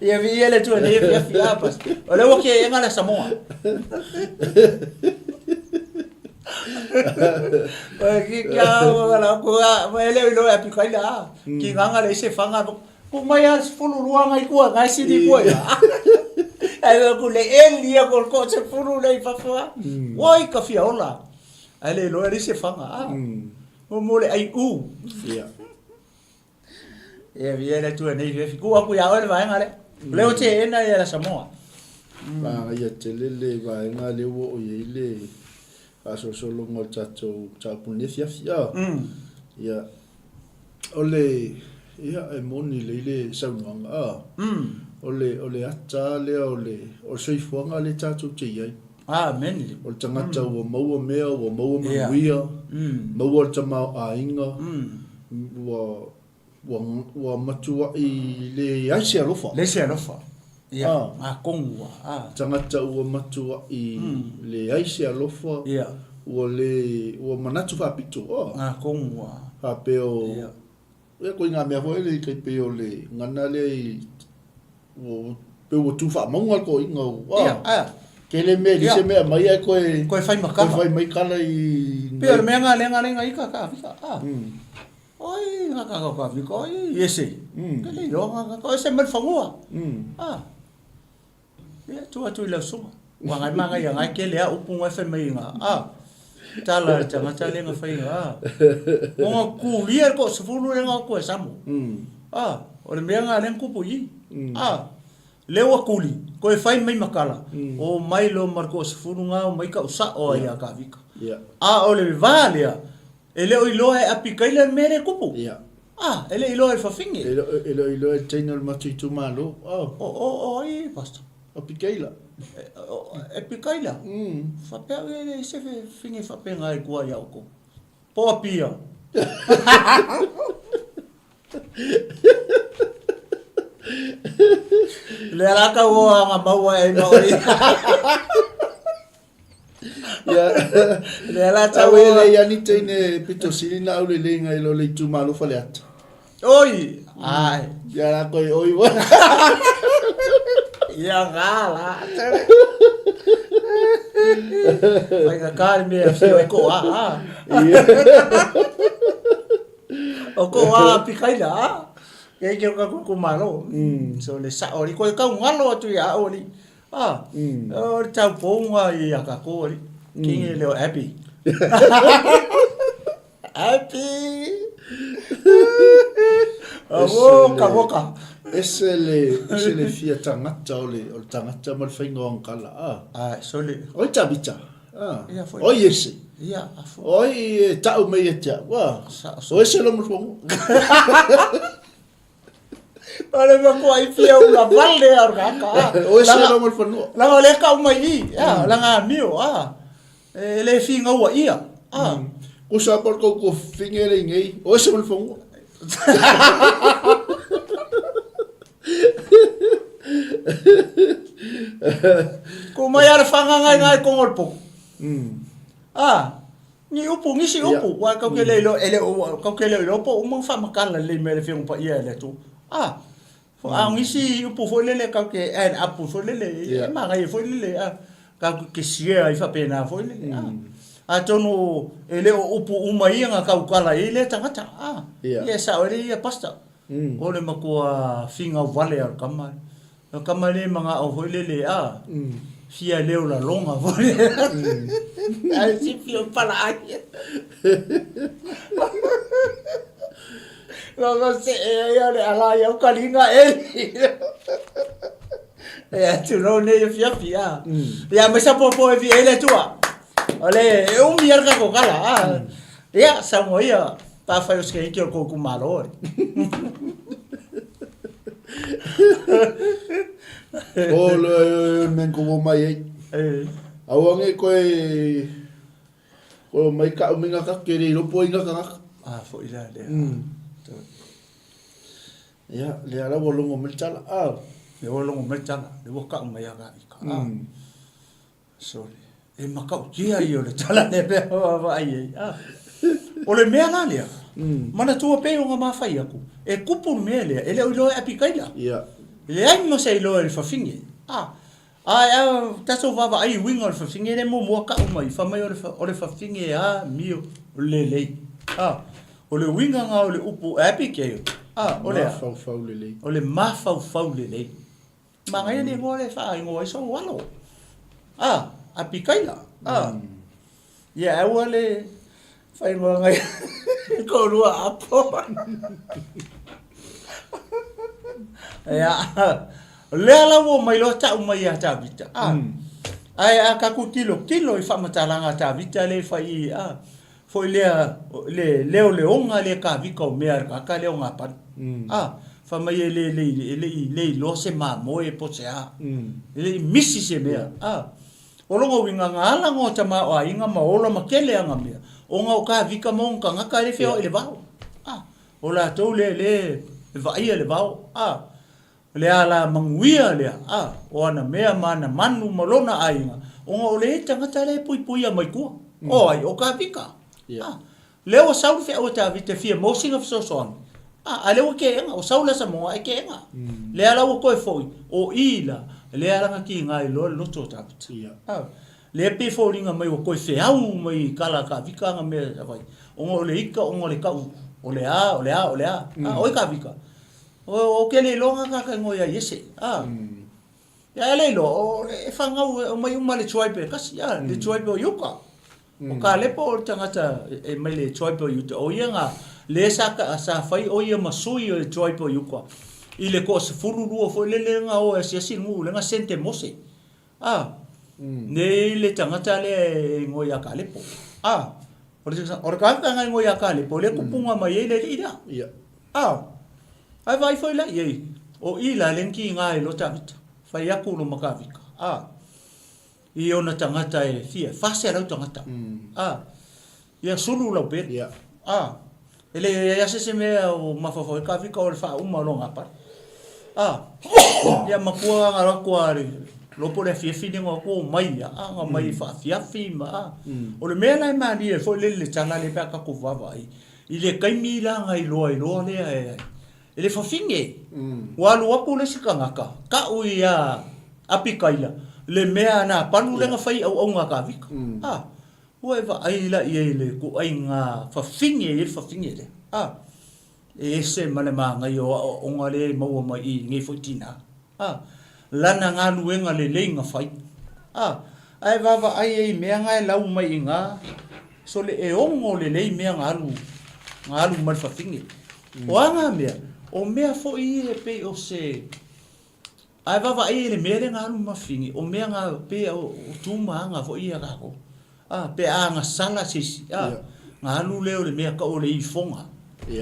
B: Ia vi ia le tua nei fia fia pas. O le ua keʻena lea samoga. Oe ki kia ua la ku a e le iloa e Apikaila a. Ki nganga le ise whanga ku mai a 12 ngai kua ngai sini kua ia. Ai le ku le eli ia ko ko se fulu le i fafo a. Oi ka fia ola. Ai le iloa le ise whanga a. Mo mo le ai u.
C: Ia.
B: Ia via le tua nei fiafi. Ku aku ia oe le vaega lea. O lea ua teena ia la Samoa.
C: Manaia tele le vaega lea ua oo i ai le faasolosologa o le tatou mataupu i lenei afiafi. A, ia, o le, ia, e moni lelei le saunoaga, a, o le, o le ata lava lea o le, o le soifuaga lea tatou te i ai.
B: Amene.
C: O le tagata ua maua mea, ua maua manuia, maua le tamaoaiga, ua, ua, ua matuai leai se alofa.
B: Leai se alofa. Ia, ah. Atonu ua, ah.
C: Tagata ua matuai leai se alofa.
B: Ia.
C: Ua le, ua manatu faapito, ah.
B: Atonu ua.
C: Faapea o, ia, ia koe ngā mea foi le kai pei o le ngana lea i Ua pei ua tu faamauga le toeaina ua.
B: Ia, a.
C: Tele mea, leai se mea e aumai ae toe.
B: Toe fai ma kala.
C: Toe fai mai kala i.
B: Pei o le mea lena lea na leai ika ka Afrika, a. Oi, nga ka ka Afrika, oi, ese. Ke le iloa nga ka, ese mai le fanua. A. Ia, tuu atu i lau susuga. Ua ngai manaia ngai tele a upu ngai fai mai nga, a. Tala a le tagata lea na fai a. Ona kulia le toasefulu lea na o atu e Samo. A, o le mea lena lea na tupu i i. A, lea ua tuli, toe fai mai ma tala, omai loa ma le toasefulu na, omai tau sao ai ia Kavika. A o le va lea, e le o iloa e Apikaila le mea lea e tupu. A, e le i iloa e le fafine.
C: E le o iloa e le teine o le matou itumalo.
B: O ai, Pastor?
C: Apikaila.
B: Apikaila? Faapea au e leai se fafine faapena i tua ia outou. Po o Apia. Lea la kau o anga maua e ma oi.
C: Ia.
B: Lea la tau
C: o... Au e lei ani teine pito sili na au le leinga i lo le itumalo Faleata.
B: Oi, ai.
C: Ia la koe oi wa.
B: Ia ngā la. Whai ngā kāri mea whio e ko a, a. O ko a pikaina, a. Kei ke o ka kuku malo. So le sao ri koe kau ngalo atu ia au ri. A, o le taupounga i a kakou ali. Kingi leo Abby. Abby! Woka, woka.
C: Ese le, ese le fia tagata o le, o le tagata ma le faiga o ana tala. A.
B: Ae, sole.
C: Oi Tavita. A.
B: Ia foi.
C: Oi ese.
B: Ia, a foi.
C: Oi e tau mei e te au. A.
B: Sa,
C: O ese lo mo
B: O le matua i fia ula vale a o kaka.
C: O ese lo mo fanua.
B: Langa o le kau mai i, a, langa amio, a. E le fingaua ia, a.
C: Kusa ko ko ko finge le ngei. O ese mo fanua.
B: Ko mai ara whangangai ngai kongo le poko. A, Ni upu, nisi upu, ua kau ke le iloa, e le o, kau ke le iloa po o uma faamakala lelei mai le Afioga Paia e le Atua. A, a o nisi upu foi lele kau ke add up foi lele, e manaia foi lele, a, kau ke share ai faapena foi lele, a. Atonu e le o upu uma ia na taukala i ai lea tagata, a, ia e sao ai le ia pastor. O le matua finau vale a le tama. O tama le manao foi lele a fia leo lalonga foi lele. Ai si fia pala ai. Logo se e ai o le ala i au kalinga e. E atu lo nei e fia fia. Ia mai sa popo e fi e le tua. O le e umi ar ka kala a. Ia sa mo ia pa fai o se ki o ko ku malo.
C: O le men ko mo mai ei. Aua nge koe koe mai ka uminga ka kere i ropo inga ka ngaka.
B: A foi la le.
C: Ia, le ala ua longo mai tala.
B: A. Le ua longo mai tala, le ua kau mai aga i ka. A. Sorry. E makautia ia o le tala lea mea vaavaai ai. Ah. O le mea la lea, manatua pea i ona mafai atu, e kupu le mea lea, e le o iloa e Apikaila.
C: Yeah.
B: Leai ma se iloa e le fafine. Ah. Ae a tatou vaavaai i uiga o le fafine, le muamua kau mai, fai mai o le, o le fafine a mio lelei. Ah. O le uiga na o le upu Abigail. Ah, o le a?
C: Mafaufau lelei.
B: O le mafaufau lelei. Manaia le igoa lea e faaigoa ai sou alo. A, Apikaila. A. Ia aua le faaigoa ngai kolua apo. Ia, lea la ua omai loa tau mai ia Tavita. A. Ae a tatou tilotilo i faamatalaga a Tavita lea e fai i, a, Foi lea le leoleoga lea kavika o mea kaka lea o Gapani. A, fai mai e le, le, e le i le iloa se mamoe po o se a. E le i misi se mea. A, o lona uiga na ala noa tamaoaiga ma ola ma tele ana mea, ona o kavika ma ona tagata e le feoai i le vao. A, o latou lea le e vaaia le vao. A, O le ala manuia lea, a, o ana mea ma ana manu ma lona aiga, ona o le tagata lea e puipuia mai tua. O ai? O Tavita. A, lea ua sau le feau a Tavita e fia maua sina fesoasoani, a, a lea ua keega, ua sau le asa moa ae keega. Lea la ua toe foi, o i la, lea la na kiga ai loa le loto o Tavita. A, lea pei e foliga mai ua toe feau mai i kala a Tavita ana mea e fai, ona o le ika, ona o le tau, o le a, o le a, o le a. A, oi Tavita. O ke le iloa nga ka ingoa ia Iese. A. Ia e le iloa, o e whangau e omai uma le tribe e kasi, a, le tribe o Iuka. O Kalepo o le tagata e mai le tribe o Iuta, o ia nga le sa sa fai o ia ma sui o le tribe o Iuka i le toa-12 foi lele nga o e asiasi i le nuu le nga sente Mose. A, nei le tagata lea e igoa ia Kalepo. A, o le o le tagata nga igoa ia Kalepo lea tupuga mai ai le alii lea.
C: Ia.
B: A, ae vaai foi la i ai, o i la le kiga i lo Tavita, fai atu lo Makavika. A, i ona tagata e fia, 400 tagata. A, ia sulu lau pele.
C: Ia.
B: A, e le i ai lava se isi mea o mafaufau ai Kavika o le faauma o lona apale. A, ia matua aga atu lava i le lopo le afiafi lea atu o mai ia, a, na mai faafiafi ma a. O le mea la e malie ai foi lele le tala lea pe a tatou vaavaai, i le taimi la na iloa ai loa lea e E le fafine. Ua alu atu le isi tagata, tau ia Apikaila le mea na palu lea na fai i auauna a Tavita. A, ua e vaai la i ai i le ituaiga fafine e i ai le fafine lea. A, e ese ma le manaia o aoaoga lea e maua mai i nei foi tina. A, lana galuega lelei na fai. A, ae vaavaai ai i mea na e lau mai i ina, sole e ono lelei mea na alu, na alu ma le fafine. O a ngā mea? O mea foi ia e pei o se, ae vaavaai i le mea lea na alu ma fafine, o mea na pei o tu ma aga foi ia a tatou. A, pe a agasala se isi, a, na alu lea o le mea tau o le ifoga,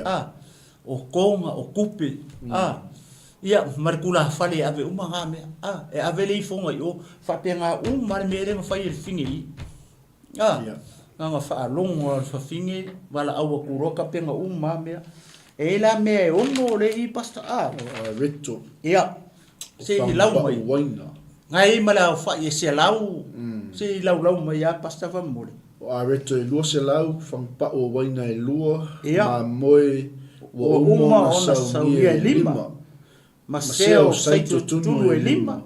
B: a, o toga, o tupe, a, ia, ma le tulafale e ave uma ngā mea, a, e ave le ifoga i o, faapena uma le mea lea na fai e le fafine i i. A, na ona faalogo lava o le fafine, valaau atu loa tapena uma lava mea. E i ai la mea e ono lea i i Pastor, a.
C: O Areto.
B: Ia, se i lau mai.
C: Uaina.
B: Na i ai ma le aofai e 100, se i laulau mai lava Pastor faamolemole.
C: O Areto e 200, fagupau o uaina e lua, mamoe ua uma ona saunia e lima.
B: Ma sea o saito tunu e lima,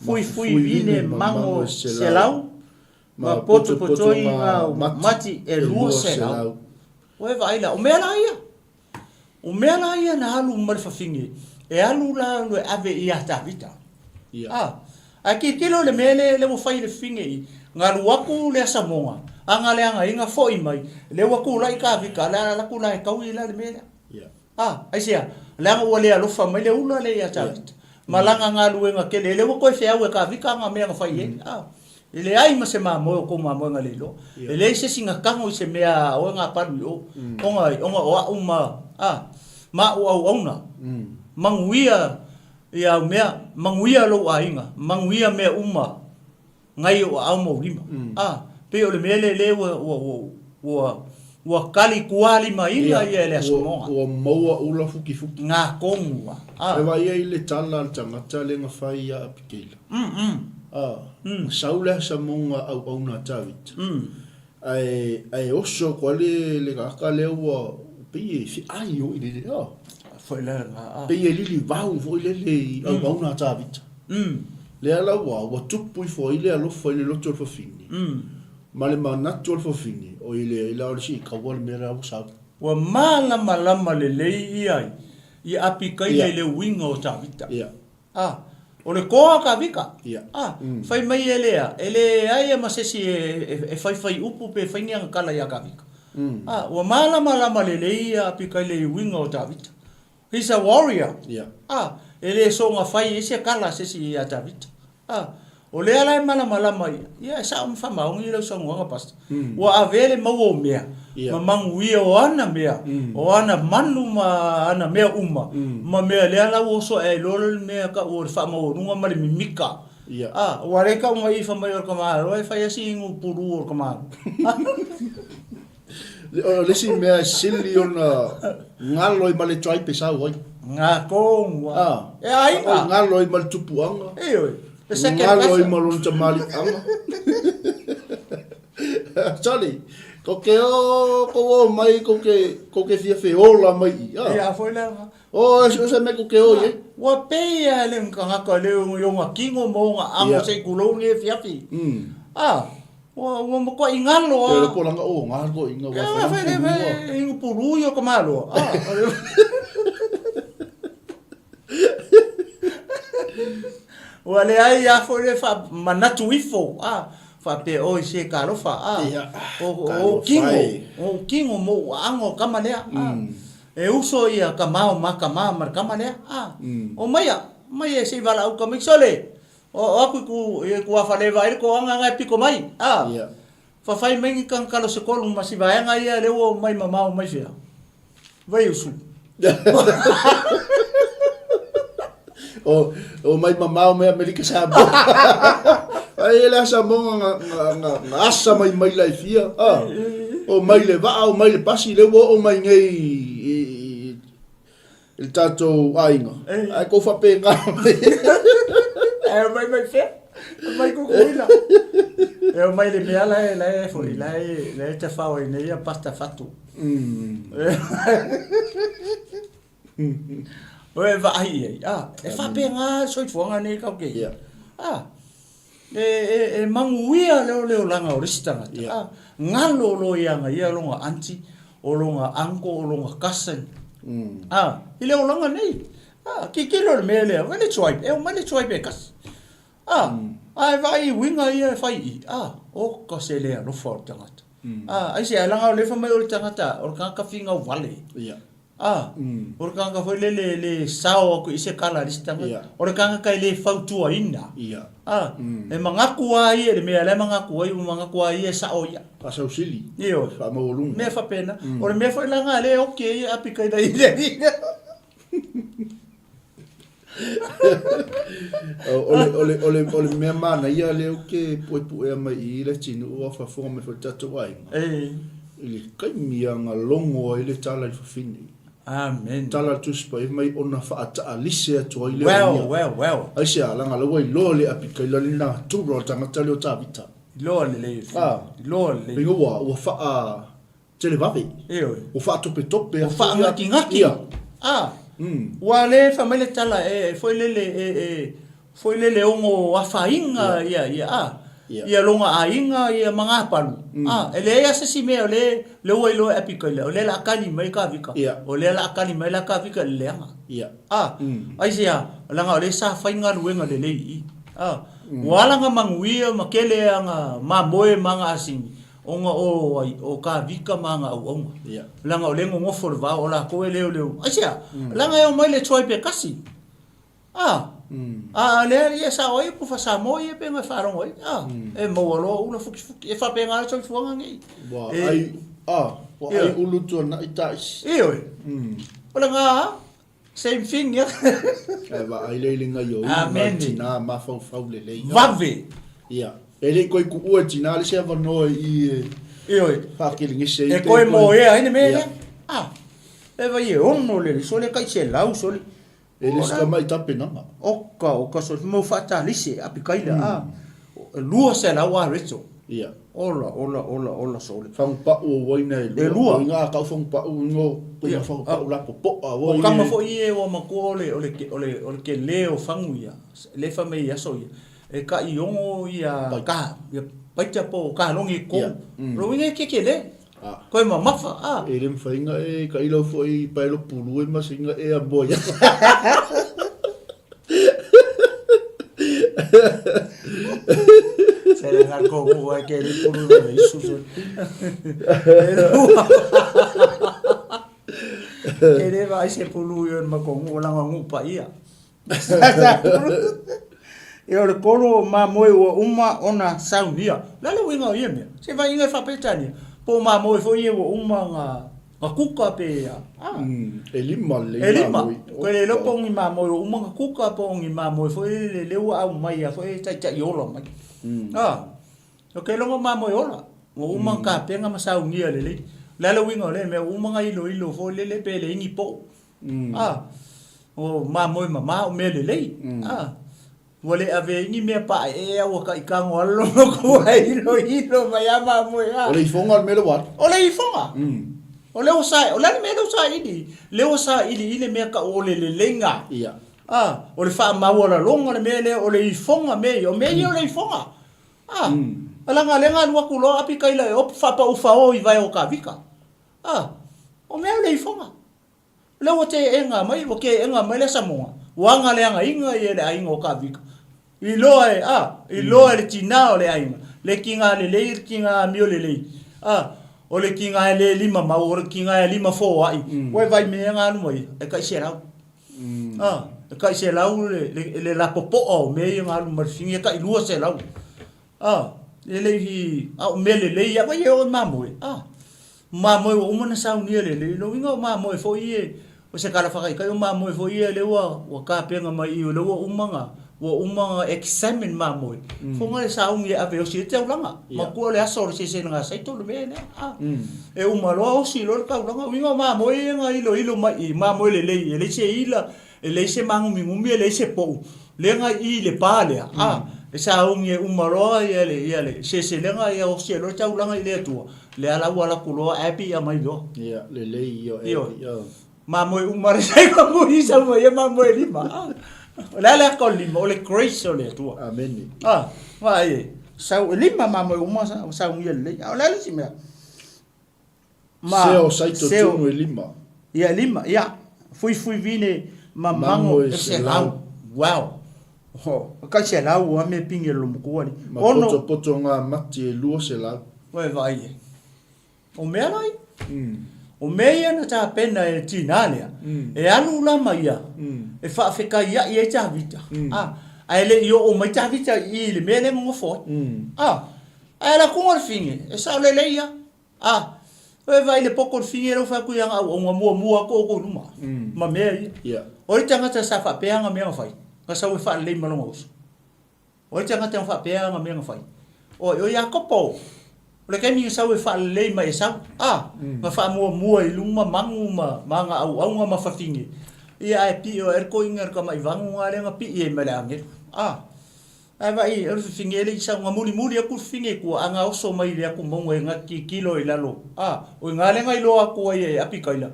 B: fuifui vine mango 100, ma potopotoiga mati e 200. Ua e vaai la, o mea la ia. O mea la ia na alu ma le fafine, e alu la alu e ave ia Tavita.
C: Ia.
B: A, ae tilotilo i le mea lea lea ua fai e le fafine i, na alu atu le asamoga, a na leagaina foi mai, lea ua tulai Tavita, le a alu atu la e taui la le mea lea.
C: Ia.
B: A, aisea? Leaga ua le alofa mai le ula lea ia Tavita, ma lana galuega tele, lea ua toe feau e Tavita ana mea na fai ai. A, e leai ma se mamoe o kou mamoe na le iloa. E leai se isi na tago i se mea a oe na palu i o, ona, ona o a'u ma, a, ma a'u auauna, manuia ia au mea, manuia lou aiga, manuia mea uma. Ngai o aao ma ou lima. A, pei o le mea lea lea ua, ua, ua, ua, ua kali kualimaina ia e le aso moga.
C: Ua maua ula fukifuki.
B: Nga komu a. A.
C: E vaai ai le tala a le tagata lea na fai ia Apikeila. A, na sau le asamoga auauna a Tavita. Ae, ae oso atu ai le, le tagata lea ua, pei e feai oi le, a.
B: Foi la nga, a.
C: Pei e lilivau foi lele i auauna a Tavita. Lea la ua, ua tupu ifo ai le alofa i le loto o le fafine, ma le manatu o le fafine, o i le, la o le siikaua le mea la ua sau.
B: Ua malamalama lelei ia i Apikaila i le uiga o Tavita. A, o le toa a Tavita. A, fai mai e lea, e leai a ma se isi e faifai upu pe fai ni ana tala ia Tavita. A, ua malamalama lelei ia Apikaila i uiga o Tavita. He's a warrior. A, e le soona fai ai se tala a se isi ia Tavita. A, o lea la e malamalama ia, ia e sao ma faamaoni lau saunoaga Pastor. Ua avea le maua o mea, ma manuia o ana mea, o ana manu ma ana mea uma, ma mea lea la ua oso ae ai loa le mea tau o le faamaualuga ma le mimika. A, ua le tau mai i fai mai o le tamaloa e fai lava si inu pulu o le tamaloa.
C: O le isi mea e sili ona galo ai ma le tribe e sau ai.
B: Nga tonu a.
C: Ah.
B: E aiga.
C: O galo ai ma le tupuaga.
B: Ioe. The second
C: Galo ai ma lona tamaliiaga. Charlie, ko ke o, ko o mai, ko ke, ko ke fia feola mai i.
B: Ah. Ia foi la.
C: O, e se me ko ke o i.
B: Ua pei a le ngakangaka le o yonga kingo mo nga ango se kulou ni e fiafi. Ah. Ua, ua matuai galo a.
C: Ia le polanga o ngā ko inga wa
B: whai whai whai inga pulu ia ka malo. Ah. Ua leai a foi le fa manatu ifo. Ah. Faapea oi se talofa a o ou kino, o ou kino ma ou aaga o kama lea a. E uso ia kama o ma kama ma le kama lea a. Omaia, omaia se i valaau kama i sole. O aku i ku i ku afale vaai le toaga na e pito mai a. Fafai mai ni kagakalo se tolu ma si vaega ia lea ua omai mamao mai fea. Vaiusu.
C: O, o mai mamao mai Amerika Samoa. Ai e le Samoa nga, nga, nga, nga asa mai mai la i fia. Ah. O mai le vaa, o mai le pasi, le ua o mai nei i, i, i le tatou aiga. Ai kou faapena mai.
B: Ai o mai mai fea. Mai kukuila. E o mai le mea la e, la e foi, la e, la e te whao i nei a pasta fatu. O e vaai i ai, a, e faapena le soifuaga nei kau ke ia. A, e, e, e manuia le o le olaga o le isi tagata. A, galo lo ia ga ia longa auntie, o longa uncle, o longa cousin. A, i le olaga nei. A, kikilo le mea lea, vai le swipe, e omai le swipe e kasi. A, a e vaai i uiga ia e fai i, a, oka se le alofa o le tagata. A, aisea, leaga o lea fai mai o le tagata, o le tagata finau vale. A, o le tagata foi lele e le sao atu i se kala a le isi tagata. O le tagata e le fautuaina. A, e manatu lava ia i le mea la e manatu ai, ua manatu lava ia e sao ia.
C: Faasausili.
B: Ioe.
C: Faamaualuga.
B: Mea faapena. O le mea foi leaga lea e oki ai e Apikaila i le alii lea.
C: O le, o le, o le, o le mea manaia lea ou te puepuea mai i i le atunuu a o faafofoga mai foi le tatou aiga.
B: E.
C: I le taimi a na logo ai le tala i le fafine.
B: Amen.
C: Tala a le Tusi Paia mai ona faatalise atu ai lea o
B: Well,
C: ia.
B: well, well.
C: Aisea, leaga la ua iloa le Apikaila le natura o le tagata lea o Tavita.
B: Iloa lelei.
C: Ah.
B: Iloa lelei.
C: Pei ua, ua faa Televave.
B: Ioe.
C: Ua faatopetope
B: atu. Ua faagatigati.
C: Ia.
B: A. Ua le fai mai le tala e foi lele e e foi lele ono afaina ia ia a. Ia lona aiga ia ma gapalu. A e leai a se isi mea o le le ua iloa e Apikaila o lea la kali mai Kavika. O lea la kali mai la Kavika i le leaga. A. Aisea, leaga o lea sa fai galuega lelei i i. A. Ua ala na manuia ma kele aga mamoe ma aga asini. Ona o ai, o Kavika ma ana auauna.
C: Ia.
B: Leaga o lea e nonofo i le vao, o latou e leoleo. Aisea? Leaga e omai le tribe e tasi. A? A lea ia e sao ai upu faa-Samoa ia pei ona e faalogo ai. A? E maua loa ula fukifuki. E faapena le soifuaga nei.
C: Ua ai, a, ua ai ulu tuanai taisi.
B: Ioe. O lena lava. Same thing ia.
C: Ae vaai lea i le gaioiga a le tina mafaufau lelei.
B: Vave.
C: Ia. E le i toe tuua e tina le isi avanoa i e
B: Ioe.
C: faakelegese ai.
B: E toe moea ai le mea lea. Ah. E vai e ono le sole kai selau sole.
C: E le se tamai tapenaga.
B: Oka, oka sole mo faatalise Apikaila ah. 200 a Rachel.
C: Ia.
B: Ola, ola, ola, ola sole.
C: Fagupau o uaina e lua.
B: E lua.
C: O iga a kau fagupau ingo, ko iga fagupau la popoa
B: ua. O kama foi ia ua matua o le, o le, o le, o le kele o fagu ia, le fai mai i aso ia, e kai ono ia ka, ia paita po o kalongi e kou. O le uiga e kekele. Koe mamafa, a.
C: E le mafai ona e kailau foi i paelo pulu e ma singa e amoa ia.
B: Se le nga ko ua ke ri pulu le isu so. Ke le vai se pulu yo ma ko ngu la ngu pa ia. E o le kolo o mamoe ua uma ona saunia. O le a le uiga o ia mea? Se vaaiga e faa-Peretania, po o mamoe foi ia ua uma ona kuka pe a?
C: E lima lelei
B: mamoe. E lima. Koe le iloa po o ni mamoe ua uma ona kuka po o ni mamoe foi lele lea ua aumai a foi e taitai ola mai. O ke logo mamoe ola, ua uma ona tapena ma saunia lelei. O le a le uiga o lea mea, ua uma ona iloilo foi lele pe leai ni pou. A, o mamoe mama o mea lelei. A, ua le ave ai ni mea paeee a ua taitago lava lona matua e iloilo mai a mamoe a.
C: O le ifoga le mea lea ua alu.
B: O le ifoga. O lea ua sa, o le a le mea lea ua saili? Lea ua saili i le mea tau o le leleiga.
C: Ia.
B: A, o le faamaualaloga le mea lea, o le ifoga mea ia. O mea ia o le ifoga. A, leaga o lea na alu atu loa Apikaila e opo faapau fao i vae o Kavika. A, o mea o le ifoga. O lea ua teena mai, ua teena mai le Asamoa, ua agaleagaina ia le aiga o Kavika. Iloa e, a, iloa e le tina o le aiga. Le kiga lelei le kiga amio lelei. A, o le kiga e le lima mau, o le kiga e lima foai. Ua e vaai i mea ia na alu mai ai, e tai $100. A, e tai $100 le, le, le lapopoa o mea ia na alu ma le figi e tai $200. A, e le i, a o mea lelei lava ia e oo i mamoe. A, mamoe ua uma ona saunia lelei. O lona uiga o mamoe foi ia, o se tala faataitai o mamoe foi ia lea ua, ua tapena mai i i, o lea ua uma ona, ua uma ona examine mamoe. Fofoga le sauni e ave e osi ai le taulaga. Matua o le aso o le seselega saito le mea lea. A, e uma loa osi loa le taulaga. O uiga o mamoe ia na iloilo mai i i, mamoe lelei, e leai se ila, E leai se māgumigumi, e leai se pou, lea na i i le pa lea, a, e sauni e uma loa ia le, ia le seleselega, ia osi ai loa le taulaga i le Atua, lea la ua alu atu loa Abby aumai loa.
C: Ia, lelei ia o Abby,
B: a. Mamoe uma le sai ma mui sau mai ia mamoe lima, a. O le a le aka o le lima? O le grace o le Atua.
C: Amene.
B: A, vaai e, sau, e lima mamoe uma saunia lelei, a o le a le isi mea?
C: Ma Sea o saito tunu e lima.
B: Ia e lima, ia. Fuifui vine ma mango e selau. Wow. Oh, kai selau ua me pingi e lomoku ali.
C: Ma ono, poto poto ngā mati e 200.
B: Oe vai e. O mea lai? O mea ia na tāpena e tina lea. E alu lama ia. E whaawhekai ai e Tāvita. Ah, a e le i o mai Tāvita i le mea le ngofo ai. Ah, a e la kunga le finge. E sao le leia. A, e vaai le poko o le figi e lau fai atu i ana auauna muamua atu outou i luma, ma mea ia.
C: Ia.
B: O ai le tagata sa faapea ana mea na fai, na sau e faalelei ma lona uso? O ai le tagata na faapea ana mea na fai? O ai, o Iakopo. O le taimi na sau e faalelei ma Esau, a, na faamuamua i luma manu ma, ma ana auauna ma fafine. Ia, ae pio ae le toeaina i le tamaivagu na lea na pii ai ma le agelu. A. Ae vaai, o le fifine e le i sau, na mulimuli atu le fifine i tua, a na oso mai le atu mauga e na tilotilo i lalo, a, o i ina lea na iloa atu ai e Apikaila,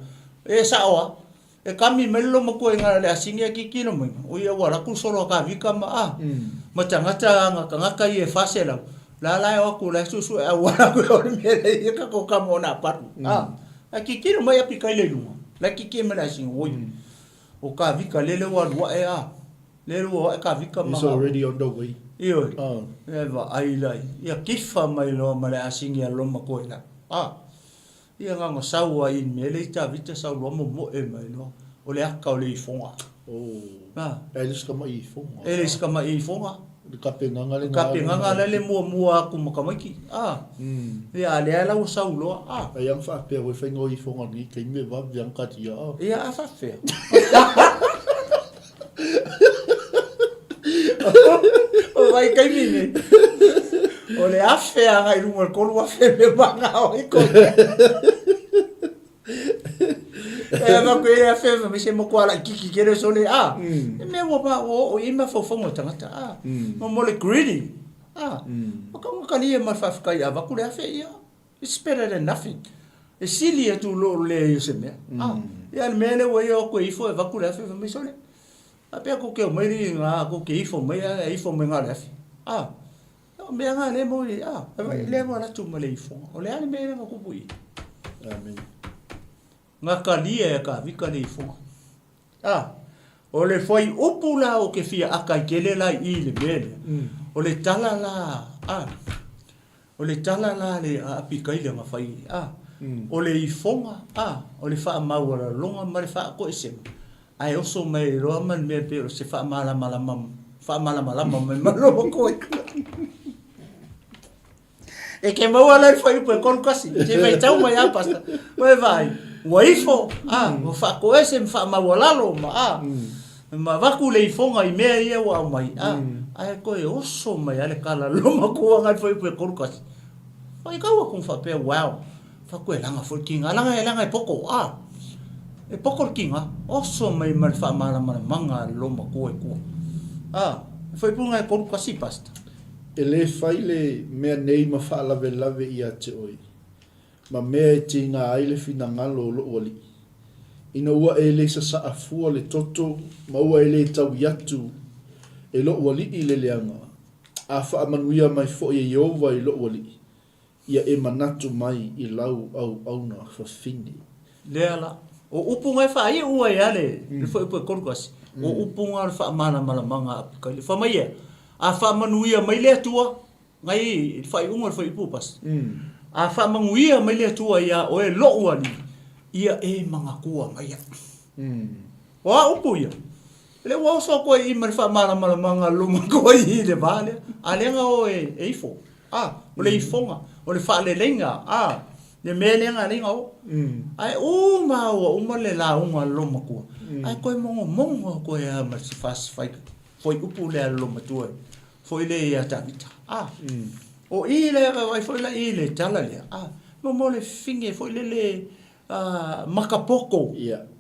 B: e sao lava, e kami mai le loomatua i na le asini ae tilotilo mai, o ia ua alu atu le solo a Kavika ma, a, ma tagata ana tagata ia e 400, la la e o atu o la e suesue auala atu e o le mea lea i ai tatou tama o Napalu, a, ae tilotilo mai Apikaila i luga, la e tilotilo mai le asini, oi, o Kavika lele ua alu ae, a. Lea ua ae Kavika
C: ma. He's already on the way.
B: Ioe. E vaai la ia kifa mai loa ma le asini a loma koe la. A. Ia nga nga sau ai i mea le i Tavita sau loa momoe mai loa. O le aka o le ifoga.
C: Oh.
B: A.
C: E le sika mai ifoga.
B: E le sika mai ifoga.
C: Le kapegaga le
B: Kapegaga la le muamua atu ma tamaiti. A. Ia a lea la ua sau loa. A.
C: Ai ang faapea ua fai ngoi ifoga ni taimi e vave ang katia.
B: Ia a faapea. O vaitaimi nei, o le afe agai i luga o le 3000 mea manao ai koe. E avatu e afe ma se mo koa laititi tele sole a. E mea ua pa ua oo i ai mafaufauga o tagata a. Ma mo le greedy a. O ka makalia ma le faafetai a avatu le afe ia. It's better than nothing. E sili atu lo le leai o se mea. A, ia le mea lea ua ia o atu e ifo e avatu le afe fai mai sole. Faapea kou ke omai le nga kou ke ifo mai a ifo mai nga le afe. A, o mea nga le mo i a, lea ua alu atu ma le ifoga. O le a le mea lea na tupu i i?
C: Amen.
B: Nga kalia e Kavika le ifoga. A, o le fuaiupu la o ke fia aka i tele la i i le mea lea, o le tala la a, O le tala la le a Apikaile na fai, a, o le ifoga, a, o le faamaualaloga ma le faatoesega, ae oso mai loa ma le mea pei o se faamalamalama, faamalamalama mai ma lou koe. E ke maua la le fuaiupu e 31, se faitau mai a Pastor. Ua e vaai, ua ifo, a, ua faatoese ma faamaualalo ma, a, Ma avatu le ifoga i mea ia ua aumai, a, ae toe oso mai a le kala loma kua ngai foi pe kolu kasi. Fai kau aku faapea, wow, fa koe langa foi kinga, langa e langa e poko, a, e poko le kinga, oso mai ma le faamalamalamaga a le loma kua e kua. A, e foi punga e kolu kasi, Pastor.
C: E lē fai le mea nei ma faalavelave ia te oe. Ma mea e tiga ai le finagalo o loʻu alii. Ina ua e le sasaa fua le toto ma ua e le taui atu e loʻu alii le leaga, a faamanuia mai foi e Ieova i loʻu alii, ia e manatu mai i lau auauna fafine.
B: Lea la, o upu nga e faaiu ai a le fuaiupu e 31, o upu nga o le faamalamalamaga a Apikaile. Fai mai ea, A faamanuia mai le Atua. Ngai i le faaiuga o le fuaiupu pasi. A faamanuia mai le Atua iā oe loʻu alii, ia e manatua mai aʻu. O a upu ia? E le ua oso atu ai i i ma le faamalamalamaga a le lomatua i i le va lea. A lea na o e, e ifo. A, o le ifoga, o le faaleleiga, a, le mea lea na alai na o. Ae uma lava ua uma le lauga a le lomatua, ae toe mogomogo atu ai lava ma si fasi fuaiupu lea a le lomatua foi lea ia Tavita. A, o i lea vaai foi la i le tala lea, a, mo mo le fine foi lele a, makapoto,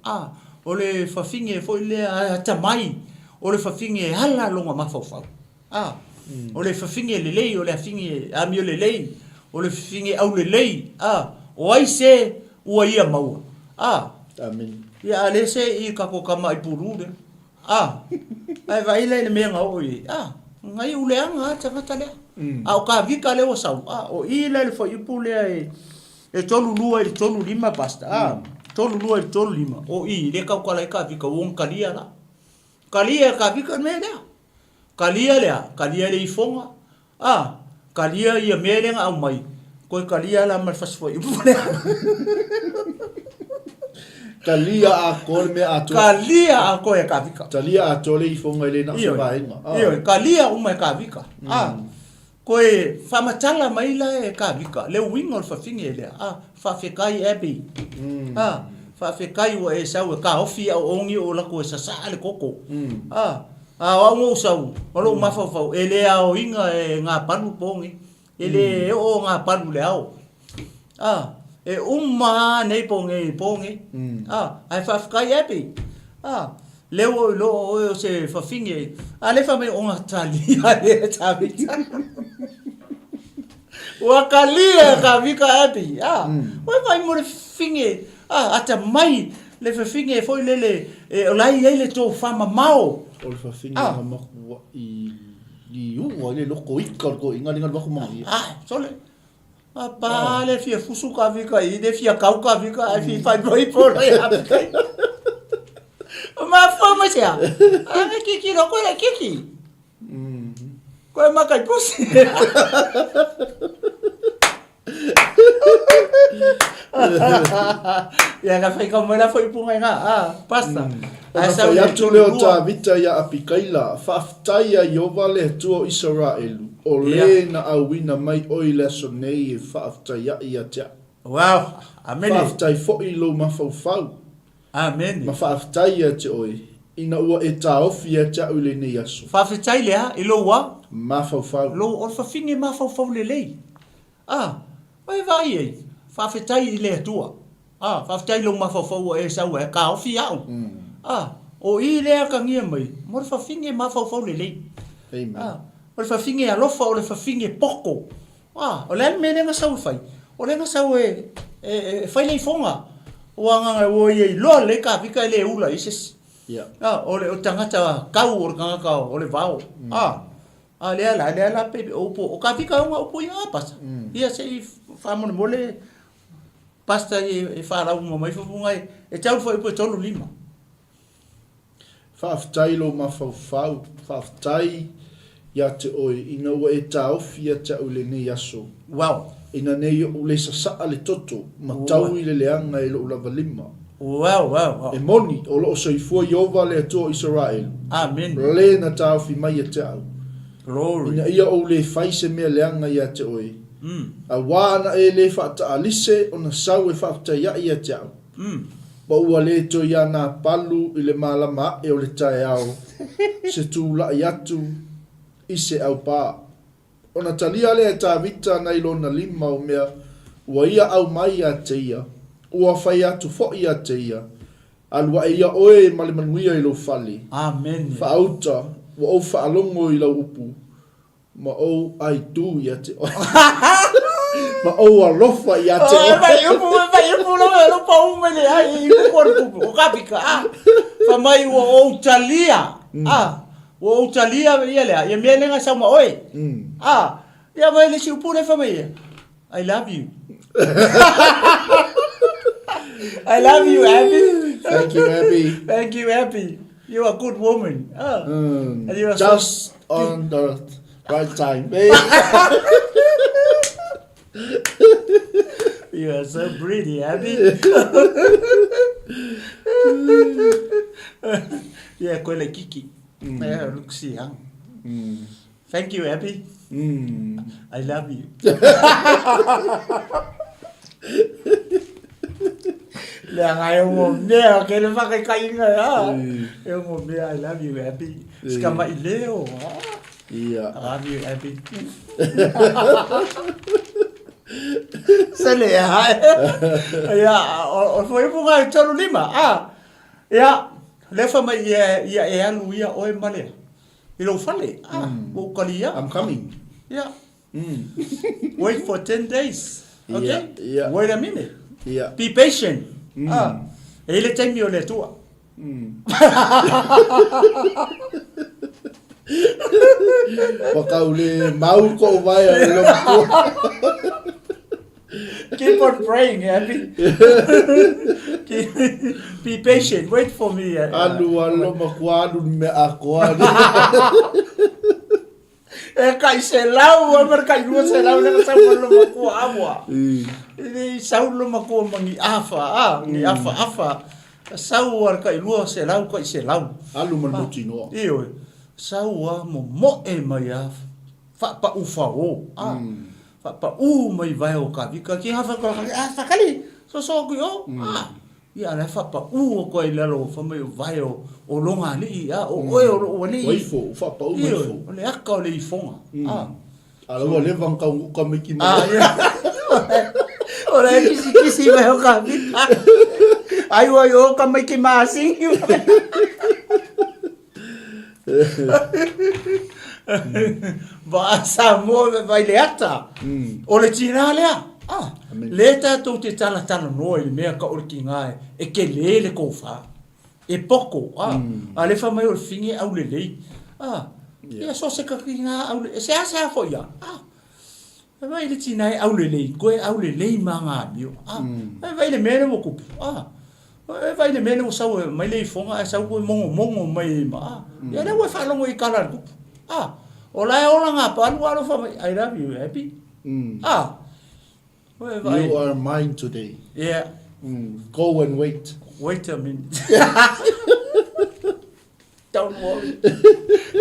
B: a, o le fafine foi lea atamai, o le fafine e ala lona mafaufau. A, o le fafine lelei, o le afine amio lelei, o le fafine aulelei, a, o ai se ua ia maua? A,
C: Amen.
B: Ia, a le se i kako tama i pulu lea. A, ae vaai la i le mea na oo i ai. A, ngai u leaga a tagata lea. A o ka vika lea ua sau, a, o i la i le fuaiupu lea e, e 32 i le 35, Pastor. A, 32 i le 35, o i lea tautala ai ka vika, ua ona talia la. Talia e ka vika le mea lea. Talia lea, talia le ifoga, a, talia ia mea lea na aumai, toe talia la ma le fasi fuaiupu lea.
C: Talia atoa le mea atoa.
B: Talia atoa e Kavika.
C: Talia atoa le ifoga e le na o se vaega.
B: Ioe, talia uma e Kavika. A, Koe faamatala mai la e Kavika le uiga o le fafine lea, a, faafetai Abby, a, faafetai ua e sau e taofi au ogi o latou e sasaa le toto, a, a o au na ou sau ma lou mafaufau e le aoina e ngā palu pogi, e le oo ngā palu i le ao, a, e uma a nei pogei i pogei, a, ae faafetai Abby, a, Lea ua ou iloa o oe o se fafine, a lea fai mai ona talia lea e Tavita. Ua talia e Tavita Abby, a, ua fai mo le fafine, a, atamai le fafine foi lele, e, o la e i ai le tofa mamao.
C: O le fafine na makuaʻi liua ai le loko ika o le toeaina lea na alu atu manaia.
B: A, sole. Papa le fia fusu ka vika i le fia kau ka vika ai fi fai poi po le a kai. O ma fo ma sia. A me kiki lo ko le kiki. Ko ma kai pusi. Ia ka fai ka mai la foi punga nga a pasta.
C: Ona fai atu lea o Tavita iā Apikaila, Faafetai iā Ieova le Atua o Isaraelu, o lē na auina mai oe i le aso nei e faafetaiaʻi ia te aʻu.
B: Wow! Amene!
C: Faafetai foi i lou mafaufau.
B: Amene!
C: Ma faafetai ia te oe, ina ua e taofi ia te aʻu i lenei aso.
B: Faafetai lea i lou a?
C: Mafaufau.
B: Lou, o le fafine mafaufau lelei. A, ua e vaai ai, faafetai i le Atua. A, faafetai i lou mafaufau ua e sau ai, taofi au. A, o i lea atagia mai, mo le fafine mafaufau lelei.
C: Amen.
B: A, o le fafine alofa, o le fafine poto. A, o le a le mea lea na sau e fai? O lea na sau e, e, e fai le ifoga. Ua agaga ua ia iloa lelei Kavika e le ula i se isi.
C: Yeah.
B: A, o le o tagata kau o le tagata o le vao. A, a lea la, lea la pe o upu, o Kavika e ona upu ia, a pasa. Ia se i faamolemole Pastor e whalau uma mai fufunga e, e tau le fuaiupu e 35.
C: Faafetai lou mafaufau, faafetai ia te oe ina ua e taofi ia te au i lenei aso.
B: Wow.
C: Ina nei oʻu le sasaa le toto ma tau i le leaga e loʻu lava lima.
B: Wow, wow, wow.
C: E moni, o loo soifua Ieova le Atua o Isaraelu.
B: Amen.
C: Le na taofi mai ia te au.
B: Glory.
C: Ina ia ou le fai se mea leaga ia te oe. Auā ana e lē faataalise ona sau e faafetaiaʻi ia te au. Ma ua lē toe iā nā palu i le malama aʻe o le taeao se tulaʻi atu i se aupā. Ona talia lea e Tavita nai lona lima o mea ua ia aumai ia te ia, ua fai atu foʻi ia te ia, Alu aʻe ia oe ma le manuia i lou fale.
B: Amene.
C: Faauta, ua ou faalogo i lau upu. Ma ou aitu ia te oe. Ma ou alofa ia te oe.
B: E mai upu, e mai upu lo e lo pa u mai le ai i ko le kupu. O ka pika a. Fa mai ua ou talia. A. Ua ou talia ia lea. Ia mea lenga sau ma oe. A. Ia mai le si upu le fa mai ia. I love you. I love you, Abby.
C: Thank you, Abby.
B: Thank you, Abby. You are a good woman. Oh.
C: And you are so Just on earth. Right time.
B: You are so pretty, Abby. yeah, koe le kiki. Mm. Yeah, looks young. Mm. Thank you, Abby. Mm. I love you. Le ngai o mo mea, ke le whakaikai inga, a. E o mo mea, I love you, Abby. Ska mai leo, a.
C: Ia.
B: I love you, Abby. Se le hae. Ia, o fuaiupu ngai 35, a. Ia, le fa mai ia, ia e alu ia oe ma lea. I lou fale, a, ua ou kali ia.
C: I'm coming.
B: Ia. Wait for 10 days. Okay?
C: Ia, ia.
B: Wait a minute.
C: Ia.
B: Be patient. Ah, e i le taimi o le Atua.
C: Ua kau le mau koʻu vae a le loomatua.
B: Keep on praying, Abby. Be patient. Wait for me.
C: Alu a le loomatua, alu le mea atoa.
B: E kai selau a ma le kai 200 lea na sau ma le loomatua aua. E le i sau le loomatua ma ni afa, a, ni afa afa. Sau a le kai 200 kai selau.
C: Alu ma le mautinoa.
B: Ioe. Sau a momoe mai a faapau fao, a. Faapau mai vae o Kavika ki ha fa a fakali so so ku o. A. Ia a la e faapau atu ai i lalo fai mai o vae o o loga alii, a o oe o lou alii.
C: Ua ifo, ua faapau mai ifo.
B: O le aka o le ifoga, a.
C: A la ua leva ona taunuuka mai ki
B: mai. A, ia. O la e kisikisi mai o Kavika. Ai ua i o ka mai ki masini. Vaa Samoa me vai le ata. O le tinā lea. Ah, lea tātou te talatalanoa i le mea ka o le kingā e, e kelē le kōwhā. E poko, ah. A le wha mai o le whinge au lelei. Ah, ia so se ka kingā au lelei. Se a se a fo ia. Ah, e vai le tinā e au lelei. Koe au lelei ma ngā mio. Ah, e vai le mea le wakupu. Ah, E vaai i le mea lea ua sau e mai le ifoga ae sau koe mongomongo mai ma a. Ia lea ua e faalogo i kala a le tupu. A, o la e ola ngā palu alofa mai, I love you, happy. A, koe e vaai.
C: You are mine today.
B: Yeah.
C: Go and wait.
B: Wait a minute. Don't worry.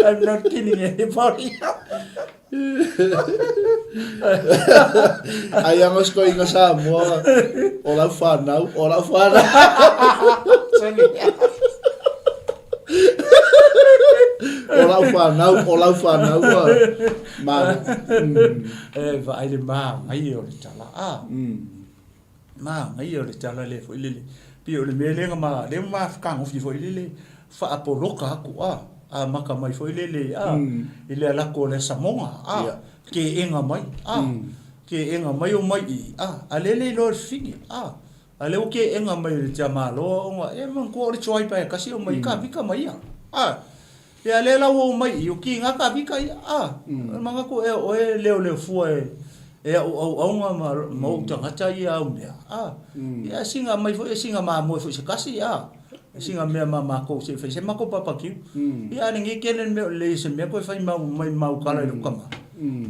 B: I'm not killing anybody.
C: Ai anga se koinga Samoa, o lau whanau, o lau whanau. O lau whanau, o lau whanau. Ma,
B: E vaai le māngai o le tala. Ah. Manaia o le tala lea foi lele. Pei o le mea lea na ma, lea ma fetagofi foi lele, faapoloka atu a, amata mai foi lele a, i le alatu o le Samoga a, keega mai a, keega mai o mai i a, a lea le iloa e le fifine a, a lea ua keega mai e le Tiamaloa ona e manatua o le tribe lava e tasi e omai i Kavika ma ia a. Ia lea la ua omai i o ki nga ka vika ia a manatu ea o oe leoleo fua e e au auaunga ma ma ou tagata ia au mea a ia singa mai foi e singa mamoe foi se kasi a singa mea ma makou se fai se makou papakiu ia ale ngi kele mea o le se mea koe fai mau mai mau kala i lou kama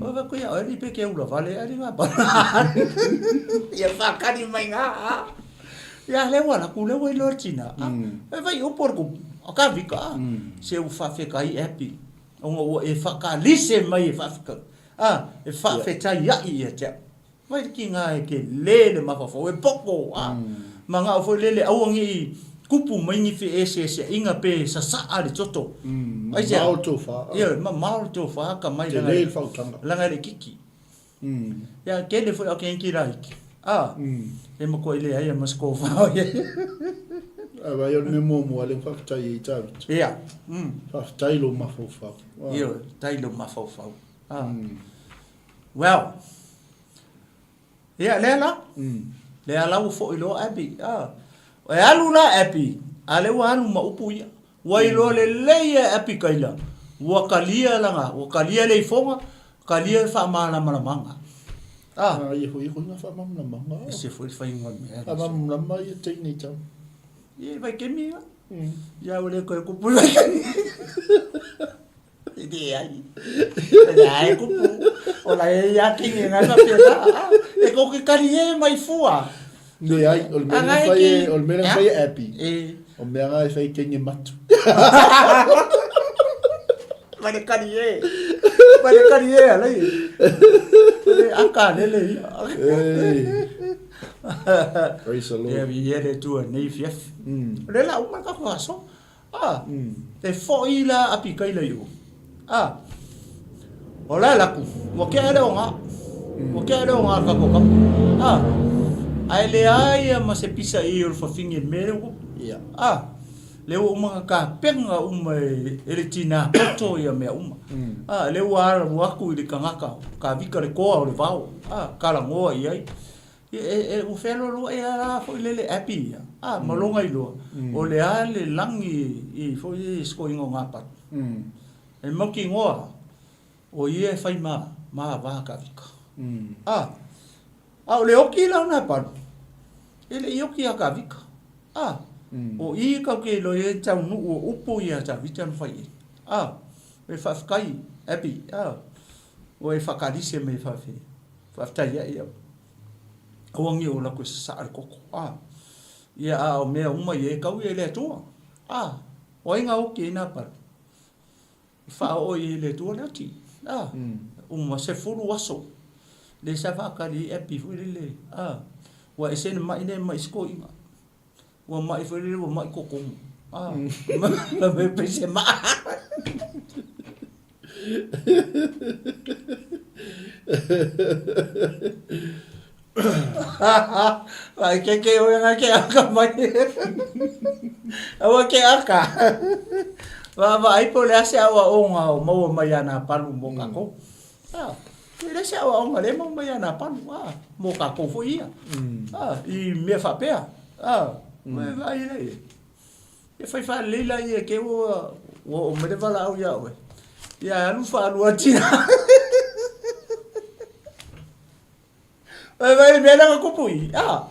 B: o va koe ia oe li pe ke ula vale ali nga pa ia whakari mai nga a Ia lea ua laku lea ua iloa le tina a e vai upu o le kupu a ka vika a se ua faafetai Abby ona ua e faakalise mai e faafetai a e faafetai ai ia te au vai le kiga e kele le mafaufau e poko a manao foi lele aua ne i kupu mai ni feeseeseaiga pe sasaa le toto aisea
C: Mamao le tofa.
B: Ioe mamao le tofa ka mai
C: Tele le faautaga.
B: Leaga e le kiki. Ia kele foi au kenki la hiki. A. E matua i leai a ma se kōwhao ia.
C: Ae vai o le mea muamua lea ua faafetai ai David.
B: Ia.
C: Faafetai lou mafaufau.
B: Ioe, tai lou mafaufau. A. Well. Ia, lea la. Lea la ua foi loa Abby. A. E alu la Abby, a lea ua alu ma upu ia. Ua iloa lelei e Apikaila, ua kalia lana, ua kalia le ifoga, kalia le faamalamalamaga. A.
C: A ia foi koe nga faamalamalamaga.
B: Ese foi le faiga o le mea.
C: Faamalamalama ia teine i tau.
B: Ia i Vaikemi ia. Ia ua le toe kupu i Vaikemi. E le Leai. Leai kupu. O la e ia kingi ngai ma pena. E ko ke kari e mai fua.
C: Leai, o le mea na fai e, o le mea na fai e Abby.
B: E.
C: O mea nga e fai kenge matu.
B: Ma le kari e. Ma le kari e alai. Le aka lele ia.
C: Praise the Lord.
B: Ia vi e le tua nei fiafi. Le la uma ka ko aso. A, e foʻi la Apikaila i o. A, o la e laku, ua kea le oga. Ua kea le oga ka ko kapa. A, ae leai ia ma se pisa i o le fafine i le mea lea ua.
C: Ia.
B: A, lea ua uma na tapena uma e, e le tinā poto ia mea uma. A, lea ua alu aku i le kanaka, kavika le koa o le vao, a, kalagoa i ai. E, ua fealoaloai a la foi lele Abby ia, a, ma lona iloa, o le a le lagi i foi i sikoiga o Gapatu. E mautinoa, o ia e fai ma, ma va Kavika. A, a o le oki la o Napalu, e le i oki ia Kavika. A, o i kau ke iloa i ai taunuu o upu ia Tavita na fai ai. A, e faafetai, Abby, a, ua e faakalise mai faafetai. Faafetai ai au. Aua ne i ou laku e sasaa le koko. A, ia, a o mea uma ia e kau ia i le Atua. A, o ai na oki ai nā palu? E faaoo i ai le Atua le oti. A, uma 10 aso. Le sa faakali ai Abby foi lele. A, ua ese na mai nei mai sikoiga. Ua mai foi lele ua mai kokomo. A, ma me pese maa. Vai ke ke oe nga ke aka mai. Aua ke aka. Va va ai po le ase aua onga o maua mai ana palu mo kako. Ah, e le se aua onga le maua mai ana palu ah mo kako fo ia. Ah, i mea faapea. Ah, vai le. E fai faalelei laia e ke ua ua oo mai le valaau iā oe. Ia alu faaluatia. Vai vai le mea lea na tupu i. Ah.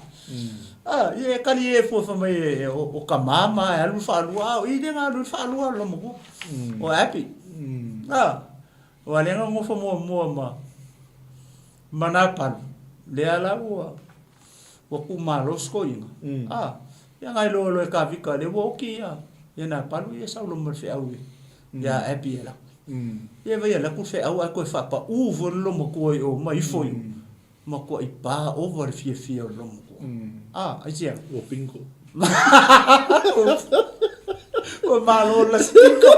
B: Ah, ia e kali e fua fai mai e o, o ka māmā e alu faalua. Ah, o i le na alu faalua lo matua. O Abby. Ah. O a lea na nofo muamua ma ma nā palu. Lea la ua ua kumalo sikoiga. A, ia ngai loa loa e Kavika lea ua oki ia ia nā palu ia sau loa ma le feau ia Abby e laku. Ia vai e laku le feau ae toe faapaū foi le lomatua i o ma ifo i o. Matuai pā ova le fiafia o le lomatua. A, aisea?
C: Ua bingo.
B: Ua malo le lasi bingo.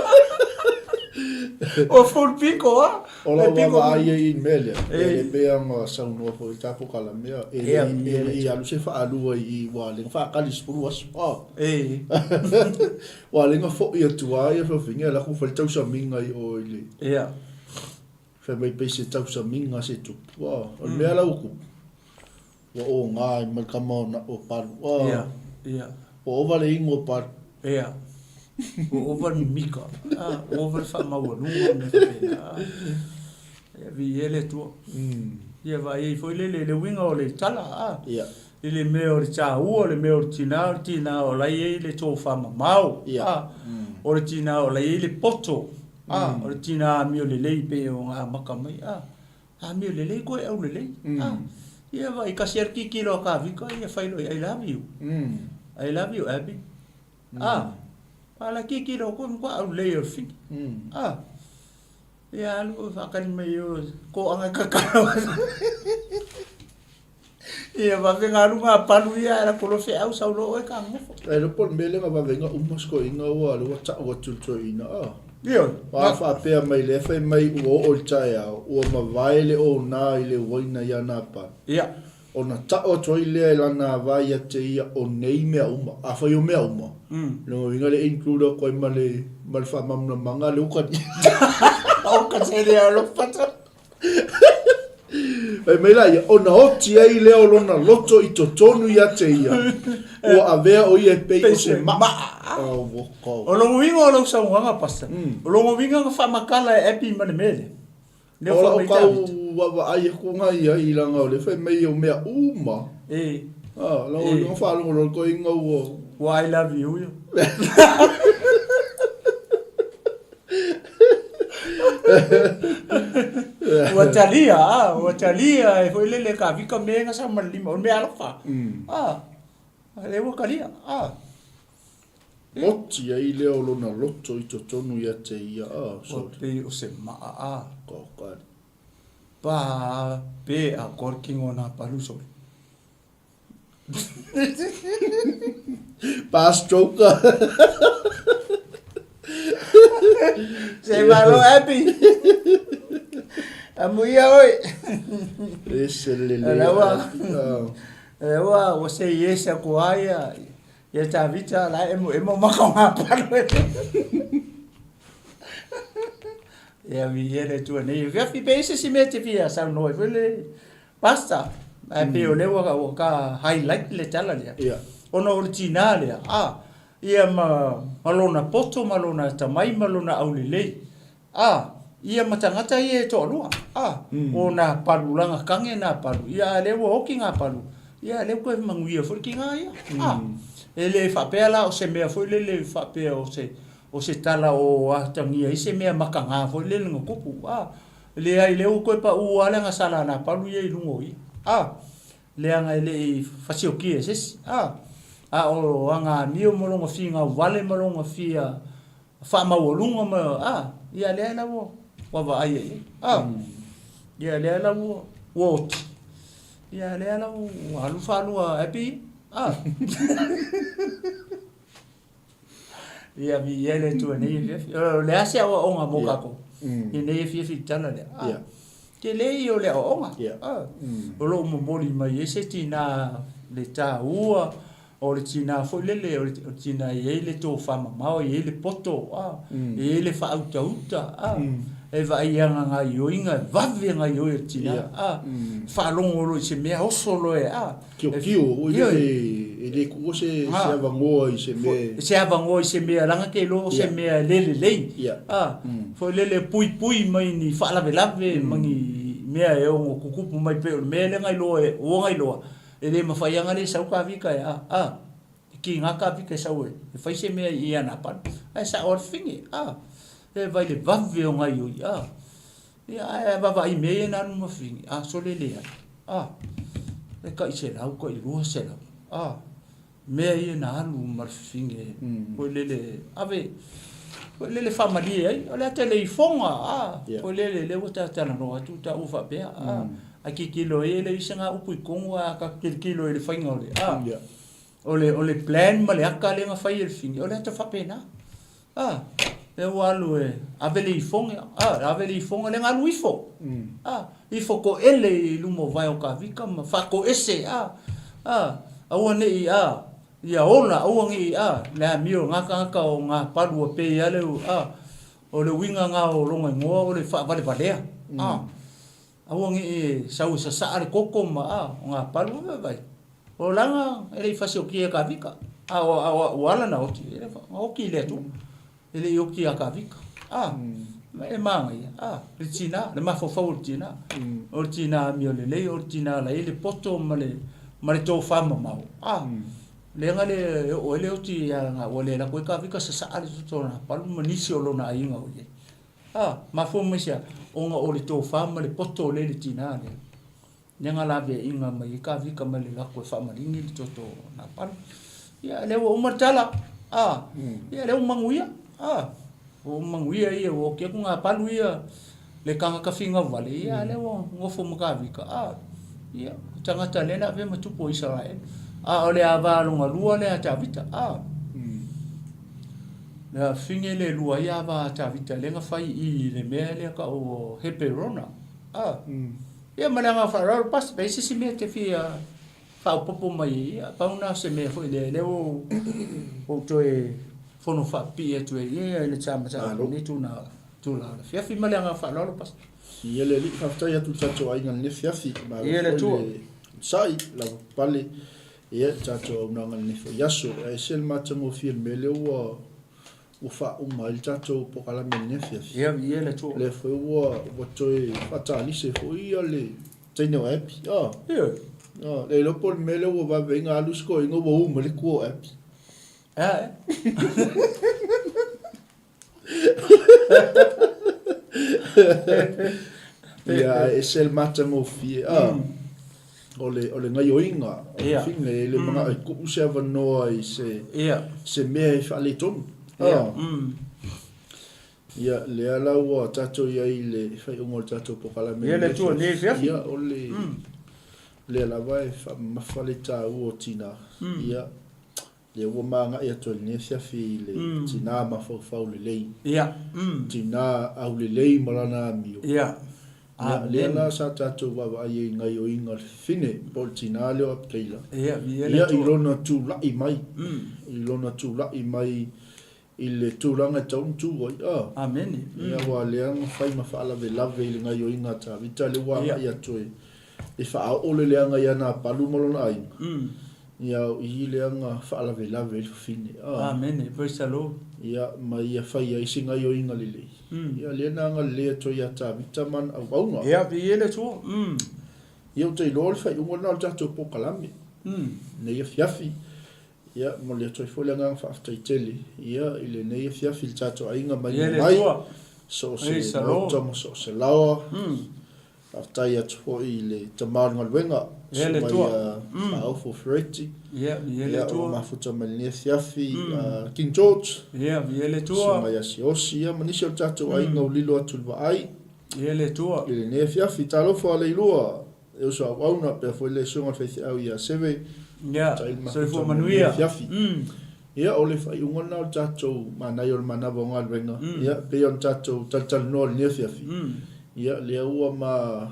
B: Ua full bingo, a?
C: O lau vaavaai ai i le mea lea, e pei ona saunoa foi i le tatou kalamea, e le i alu se faalua i i, ua lenga faakali 10 aso. Ua lenga foi atu lava ia fafine, alu atu fai le tausamiga i o i le... Fai mai pei se tausamiga se tupu. O le mea la ua tupu, ua oga ai ma le tama o Palu. Ua ova le inu o Palu.
B: Ia. Ua ova le mimika. Ua ova le faamaualuga ma mea faapena. Ia, viia le Atua. Ia, vaai ai foi lele i le uiga o le tala,
C: Ia.
B: I le mea o le taua, o le mea o le tinā, o le tinā o la e i ai le tofamamao.
C: Ia.
B: O le tinā o la e i ai le poto. O le tinā amio lelei pei ona amata mai. Amio lelei koe aulelei. Ia vaai kasi a le kikilo a Kavika ia fai loa I love you. I love you Abby. A la kikilo koe matua aulelei o le fili. Ia alu faakali mai o koaga kakalo. Ia vave galu nga palu ia era kolo feau sau lo oe ka ngofo.
C: E iloa po o le mea lea na vave ai na uma sikoiina ua lea ua tau atu i le toeaina a.
B: Ioe.
C: A faapea mai lea fai mai ua oo i le taeao ua mavae le ona i le uaina ia Nabal.
B: Ia.
C: Ona tau atu ai lea e lana ava ia te ia o nei mea uma. Afai o mea uma, lona uiga le include atu ai ma le ma le faamalamalamaga a le uka.
B: O ka se lea o lo pata.
C: Fai mai la ia, ona oti ai lea o lona loto i totonu ia te ia, ua avea o ia e pei o se maa. Oh,
B: O lona uiga o lau saunoaga, Pastor, o lona uiga na faamatala e Abby ma le mea lea.
C: Lea O lau tau vaavaai atu nga ia i langa o le fai mai o mea uma.
B: E.
C: Ah, lau e. Faalogologo koe ina ua.
B: Ua I love you ia. Ua talia, a, ua talia e foi lele Kavika mea e gasa ma le lima, o le mea alofa. A, lea ua talia, a.
C: Oti ai lea o lona loto i totonu ia te ia, a,
B: Ua pei o se maa, a.
C: God.
B: Pa pe a korkingo nā palu sole.
C: Pa stroker.
B: Se malo happy. Amuia oi.
C: Ese le le.
B: Ua ua ua say yes aku ai ia ia Tavita la emo emo maka ngā palu. Ia vi ia le tua nei. Fiafi pe ese si mea te fia saunoa foi le Pastor, ae pei o lea ua ua ka highlight le tala lea.
C: Ia.
B: Ona o le tinā lea, a, ia ma, ma lona poto ma lona atamai ma lona aulelei, a, ia ma tagata ia e toalua, a, o nā palu laga kage nā palu, ia a lea ua oki ngā palu, ia a lea ua toe manuia foi le kinā ia, a. E le faapea la o se mea foi lele faapea o se, o se tala o atagia ai se mea makaga foi lele na tupu, a. Leai, lea ua toe paʻu lava le agasala a nā palu ia i luga o ia, a, leaga e le i fasiokia e se isi, a, a o aga amio ma lona finau vale ma lona fia faamaualuga ma, a, ia lea la ua, ua vaaia i ai, a, ia lea la ua, ua oti, ia lea la ua alu faalua Abby, a. Ia viia le Atua i nei afiafi. O le a se aoaoga mo kākou i nei afiafi i le tala lea? Ah, tele ia o le aoaoga. Ah, o lo o momoli mai ai se tinā le tāua, o le tinā foi lele, o le tinā e i ai le tofamamao, e i ai le poto, ah, e i ai le faautauta, ah, e vaai i ana gaioiga, e vave gaioi a le tinā, ah, faalogo loa i se mea, oso loa e, ah,
C: Kiokio, oi le, e le kuua se, se avanoa i se mea.
B: Se avanoa i se mea, leaga te iloa o se mea e le lelei. A, foi lele puipui mai ni faalavelave ma ni mea e ono tutupu mai pei o le mea lea na iloa e, ua na iloa, e le mafai lava ona le sau Kavika e, a, a, e kiga Kavika e sau e, e fai se mea i ana palu. Ae sao lava le fafine, a, e vai le vave o gaioi, a. Ia, ae vaavaai mea ia na alu ma fafine, a, sole leai. A, e tai selau, tai 200. A, mea ia na alu ma le fafine, foi lele, ave, foi lele faamalie ai, o le ata le ifoga, a, foi lele, lea ua ta talanoa atu taua faapea, a, a tilotilo ai e leai se ga upu i totonu, a ta tilotilo i le faiga o le, a, o le, o le plan ma le ata lea na fai e le fafine, o le ata faapena. A, lea ua alu e ave le ifoga, a, ave le ifoga lea na alu ifo. A, ifo toele i luma o vae o Kavika ma faatoese, a, a, aua ne i, a, ia ola, aua ne i, a, le amio o ngā tagata o ngā palu a pei a le, a, o le uiga ngā o lona igoa o le faavalevalea, a, aua ne i sau e sasaa le koko ma, a, o ngā palu, a, vai, o lana e le i fasiokia e Kavika, a, o, a, ua ala na oti, e le, na oti i le Atua, e le i oti ia Kavika, a, e manaia, a, le tinā, le mafaufau o le tinā, o le tinā amio lelei, o le tinā la i ai le poto ma le, ma le tofamamao, a, leaga le e oo ai le oti ia na, ua le lako ai Kavika sasaa le toto o nā palu ma nisi o lona aiga o i ai. A, mafua mai se a? Ona o le tofa ma le poto o le le tinā lea. Lea na laveaiga mai ai Kavika mai le lako e faamaligi le toto o nā palu. Ia, lea ua uma le tala. A, ia, lea ua manuia. A, ua manuia ia, ua oki atu ngā palu ia, le tagata finau wale, ia, lea ua nofo ma Kavika. A, ia, tagata lea na avea ma tupu o Isaraele. A, o le ava lona lua lea a Tavita. A, le afine le lua ai ava a Tavita lea na fai i le mea lea tau o Heperona. A, Ia ma le agaga faaaloalo Pastor, pe i ai se isi mea e te fia faaopoopo mai ai, ia pau na o se mea foi lea, lea ua ou toe fono faapipii atu ai ia i le tsa matau i lenei tulaga o le afiafi. Ma le agaga faaaloalo Pastor.
C: Ia le Alii, faafetai atu i le tatou aiga i lenei afiafi, malo
B: Ia le
C: foi
B: Atua.
C: le onosai, lavapapale, ia le tatou auaunaga i lenei foi aso. Ae ese le matagofie i le mea lea ua Ua faauma ai le tatou polokalame i lenei afiafi.
B: Ia, ia le Atua.
C: Lea foi ua, ua toe faatalise foi ia le teine o Abby. Oh.
B: Ia.
C: Oh, le iloa po o le mea lea ua vave ai ona alu isi toeaiina ua u mai le tua o Abby.
B: Ea, e.
C: Ia, ae ese le matagofie, a, o le, o le gaioiga o le fine, e le manao e tuu se avanoa i se, se mea e faaletonu. A, ia, lea la ua tatou i ai i le faaiuga o le tatou polokalame
B: Ia, le Atua nei afiafi.
C: Ia, o le, lea lava e faamamafa le taua o tina. Ia, Lea ua magai atu ai lenei afiafi i le tina mafaufau lelei.
B: Ia.
C: Tina aulelei ma lana amio.
B: Ia.
C: Ia, lea la sa tatou vaavaai ai i gaioiga o le fafine, po o le tina lea o Apigaila.
B: Ia, viia le
C: Ia,
B: Atua.
C: i lona tulai mai, i lona tulai mai i le tulaga e tatau ona tu ai. A.
B: Amene.
C: Ia, aua lea na fai ma faalavelave i le gaioiga a Tavita, lea ua agai atu e faaoo le leaga ia Napalu ma lona aiga. Ia, o i lea na faalavelave ai le fafine. A.
B: Amene. Praise the Lord.
C: Ia, ma ia fai ai se gaioiga lelei. Ia, lea na agalelei atu ai ia Tavita ma ana auauna.
B: Ia, viia le Atua.
C: Ia, ou te iloa o le faaiuga lena o le tatou polokalame nei afiafi. Ia, momoli atu ai foi le agaga faafetai tele, ia, i lenei afiafi i le tatou aiga mai
B: Ia le
C: mai,
B: Atua.
C: so o se
B: Praise the Lord.
C: maota ma so o se laoa. Faafetai atu foi i le tama o le galuega,
B: Ia le
C: susu mai
B: Atua.
C: ia Faaofo Fereti.
B: Ia, ia le
C: Ia, o lo o
B: Atua.
C: mafuta mai lenei afiafi, King George.
B: Ia, ia le
C: Susu
B: Atua.
C: mai Asiosi, ia, ma nisi o le tatou aiga ua lilo atu i le vaai.
B: Ia le Atua.
C: I lenei afiafi, talofa Leilua. E uso auauna pea foi le susuga i le faifeau ia Seve.
B: Ia,
C: Taili mafuta
B: soifua
C: mo lenei
B: manuia.
C: afiafi. Ia, o le faaiuga lena o le tatou manaia o le manava o galuega. Ia, pei ona tatou talatalanoa i lenei afiafi. Ia, lea ua ma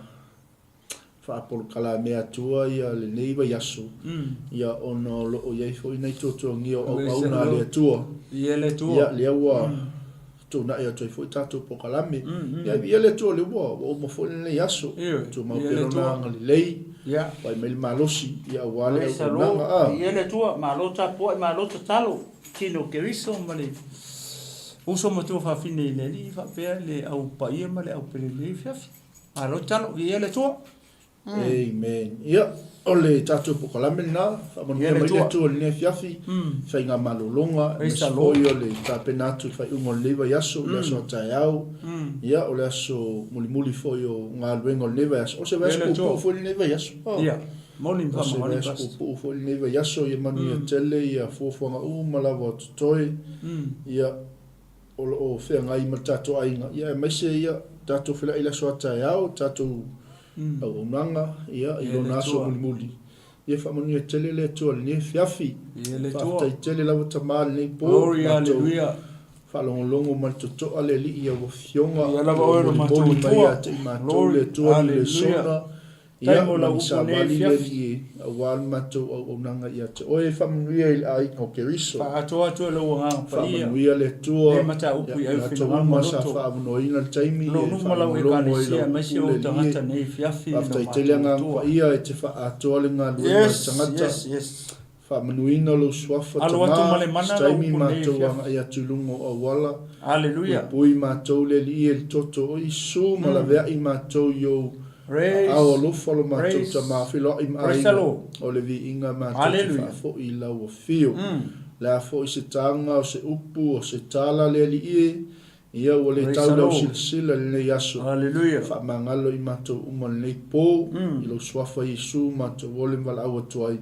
C: faapolokalaamea atua ia lenei vaiaso. Ia, ona o lo o i ai foi nai tuatuagia o auauna a le Atua.
B: Ia le Atua.
C: Ia, lea ua Fetuunai atu ai foi tatou polokalame. Ia, viia le Atua o lea ua uma foi lenei aso. Tumau
B: Viia
C: pea
B: le
C: Lona
B: Atua.
C: agalelei, vaai mai le malosi, ia aua le
B: Praise the Lord.
C: auaunaga. A.
B: Viia le Atua. Malo tapuai, malo tatalo. Tino Keriso ma le uso matua fafine i le Alii faapea le au paia ma le au pele lenei afiafi. Malo tatalo. Viia le Atua.
C: Amen. Ia, o le tatou polokalame lena, faamanuia mai le Atua i lenei afiafi, faigamalologa, aemaise foi o le tapena atu i le faaiuga o lenei vaiaso, le aso a taeao, ia, o le aso mulimuli foi o galuega o lenei vaiaso, o se vaiaso puupuu foi lenei vaiaso. O se vaiaso puupuu foi lenei vaiaso, ia manuia tele ia fuafuaga uma lava o totoe, ia, o lo o feagai ma le tatou aiga, ia aemaise ia tatou fela'i i le aso a taeao, tatou auaunaga, ia i lona aso mulimuli. Ia faamanuia tele le Atua i lenei afiafi. Faafetai tele lava Tama i lenei po, matou faalogologo ma le toto'a le Alii i au Afioga, ua molimoli mai ia te i matou le Atua le lesona. Ia,
B: Mo lau
C: ma
B: upu nei
C: savali le
B: afiafi.
C: Alii e, aua le matou auaunaga ia te Oe, faamanuia i le aiga o Keriso.
B: Faaatoa atu e lou Agaga Paia
C: Faamanuia le Atua
B: nei mataupu i
C: ia
B: au
C: latou
B: finagalo
C: uma
B: ma
C: sa
B: loto.
C: faavanoaina le taimi
B: Lou
C: e
B: nuu ma lau
C: faalogologo ai
B: Ekalesia
C: lau
B: aemaise
C: upu
B: ou
C: le Alii
B: tagata
C: e.
B: nei afiafi i lo
C: Faafetai tele
B: matou
C: Agaga
B: Atua.
C: Paia e te faaatoa le galuega a le
B: Yes,
C: tagata.
B: yes, yes.
C: Faamanuina lou suafa
B: Alo atu ma
C: Tama,
B: le
C: se
B: mana lau
C: taimi
B: upu nei
C: matou
B: afiafi.
C: agai atu i luga o auala.
B: Hallelujah.
C: Puipui matou le Alii e le toto o Iesu ma laveai matou i ou
B: Praise,
C: aao alofa lo matou
B: praise,
C: Tama feiloai ma
B: praise the
C: aiga
B: Lord.
C: o le viiga matou te
B: Hallelujah.
C: faafoi i lau afio. Le a foi se taga o se upu o se tala le Alii e, ia ua le
B: Praise
C: tau
B: the
C: lau
B: Lord.
C: silasila i lenei aso.
B: Hallelujah.
C: Faamagalo i matou uma i lenei po, i lou suafa Iesu matou ole ma valaau atu ai.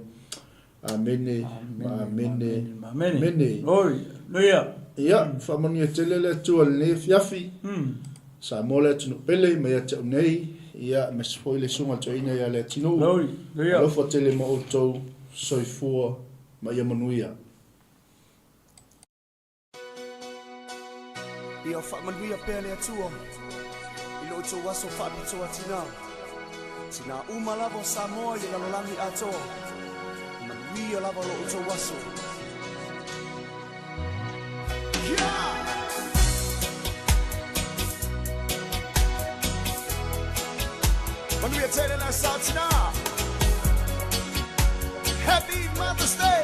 C: Amene ma amene.
B: Amene.
C: Amene.
B: Hallelujah.
C: Ia, faamanuia tele le Atua i lenei afiafi. Samoa le atunuu pele ma ia te au nei, ia, aemaise foi le susuga i le toeaina ia Leatinuu.
B: Hallelujah.
C: Alofa tele ma outou, soifua ma ia manuia.
D: Ia faamanuia pea le Atua i lo outou aso faapitoa tinā. Tinā uma lava o Samoa i le lalolagi atoa. Manuia lava lo outou aso. Yeah! Manuia tele le aso tinā. Happy Mother's Day!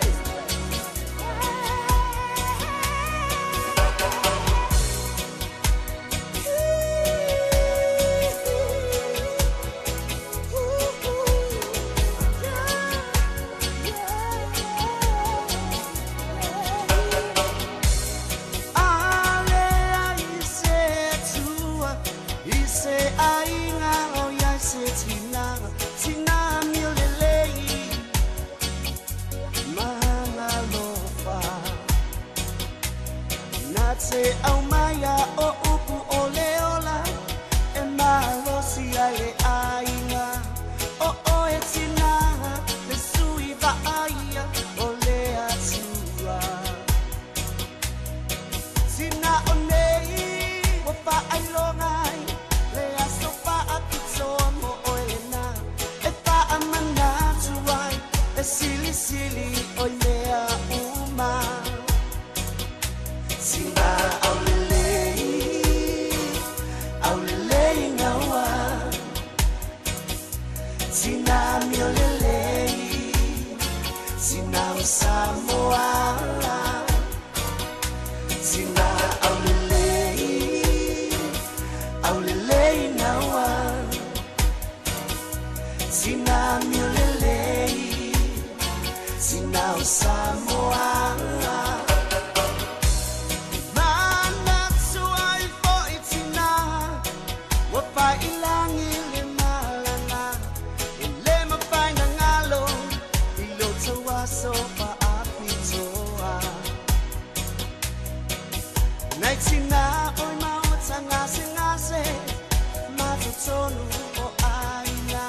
D: totonu o aiga.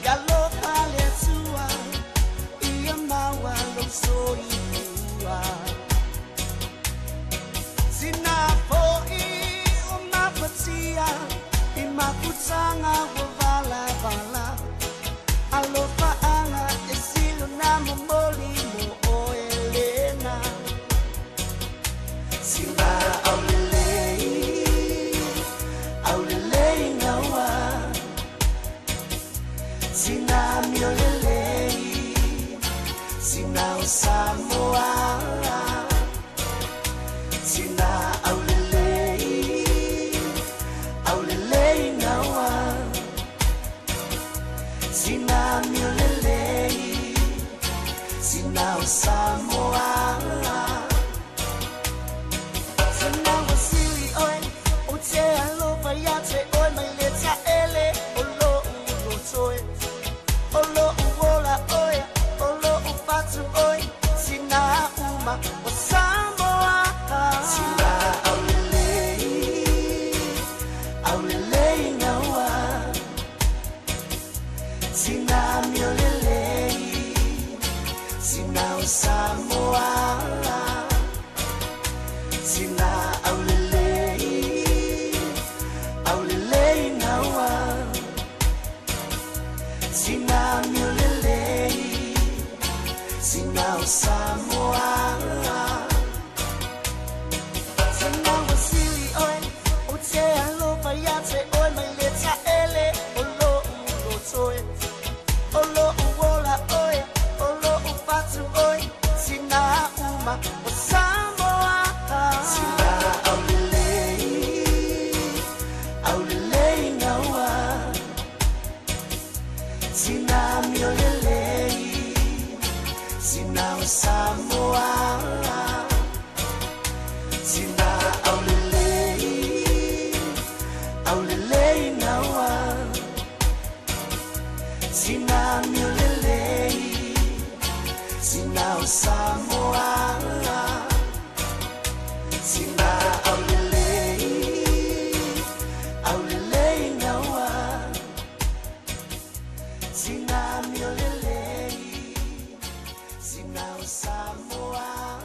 D: Ia alofa le Atua ia maua lou soifua. Sina fo'i o mafatia i mafutaga ua valavala. Alofaaga e sili ona momoli mo oe lena. Sina aulelei, aulelei gaua. Sina miolelei, sina o Samoa. Sina aulelei, aulelei gaua. Sina miolelei, sina o Samoa. Sina ua sili oe, ou te alofa ia te oe mai le taele o lo'u loto e. O lo'u ola oe, o lo'u fatu oe, tina uma o Samoa. Sina aulelei, aulelei gaua. Sina miolelei, sina o Samoa. Sina aulelei, aulelei gaua. Sina miolelei, sina o Samoa. Sina ua sili oe, ou te alofa ia te oe mai le taele o lo'u loto e. O lo'u ola oe, o lo'u fatu oe, tina uma o Samoa. Sina aulelei, aulelei gaua. Sina miolelei, sina o Samoa. Sina aulelei, aulelei gaua. Sina miolelei, sina o Samoa. Sina aulelei, aulelei gaua. Sina miolelei, sina o Samoa.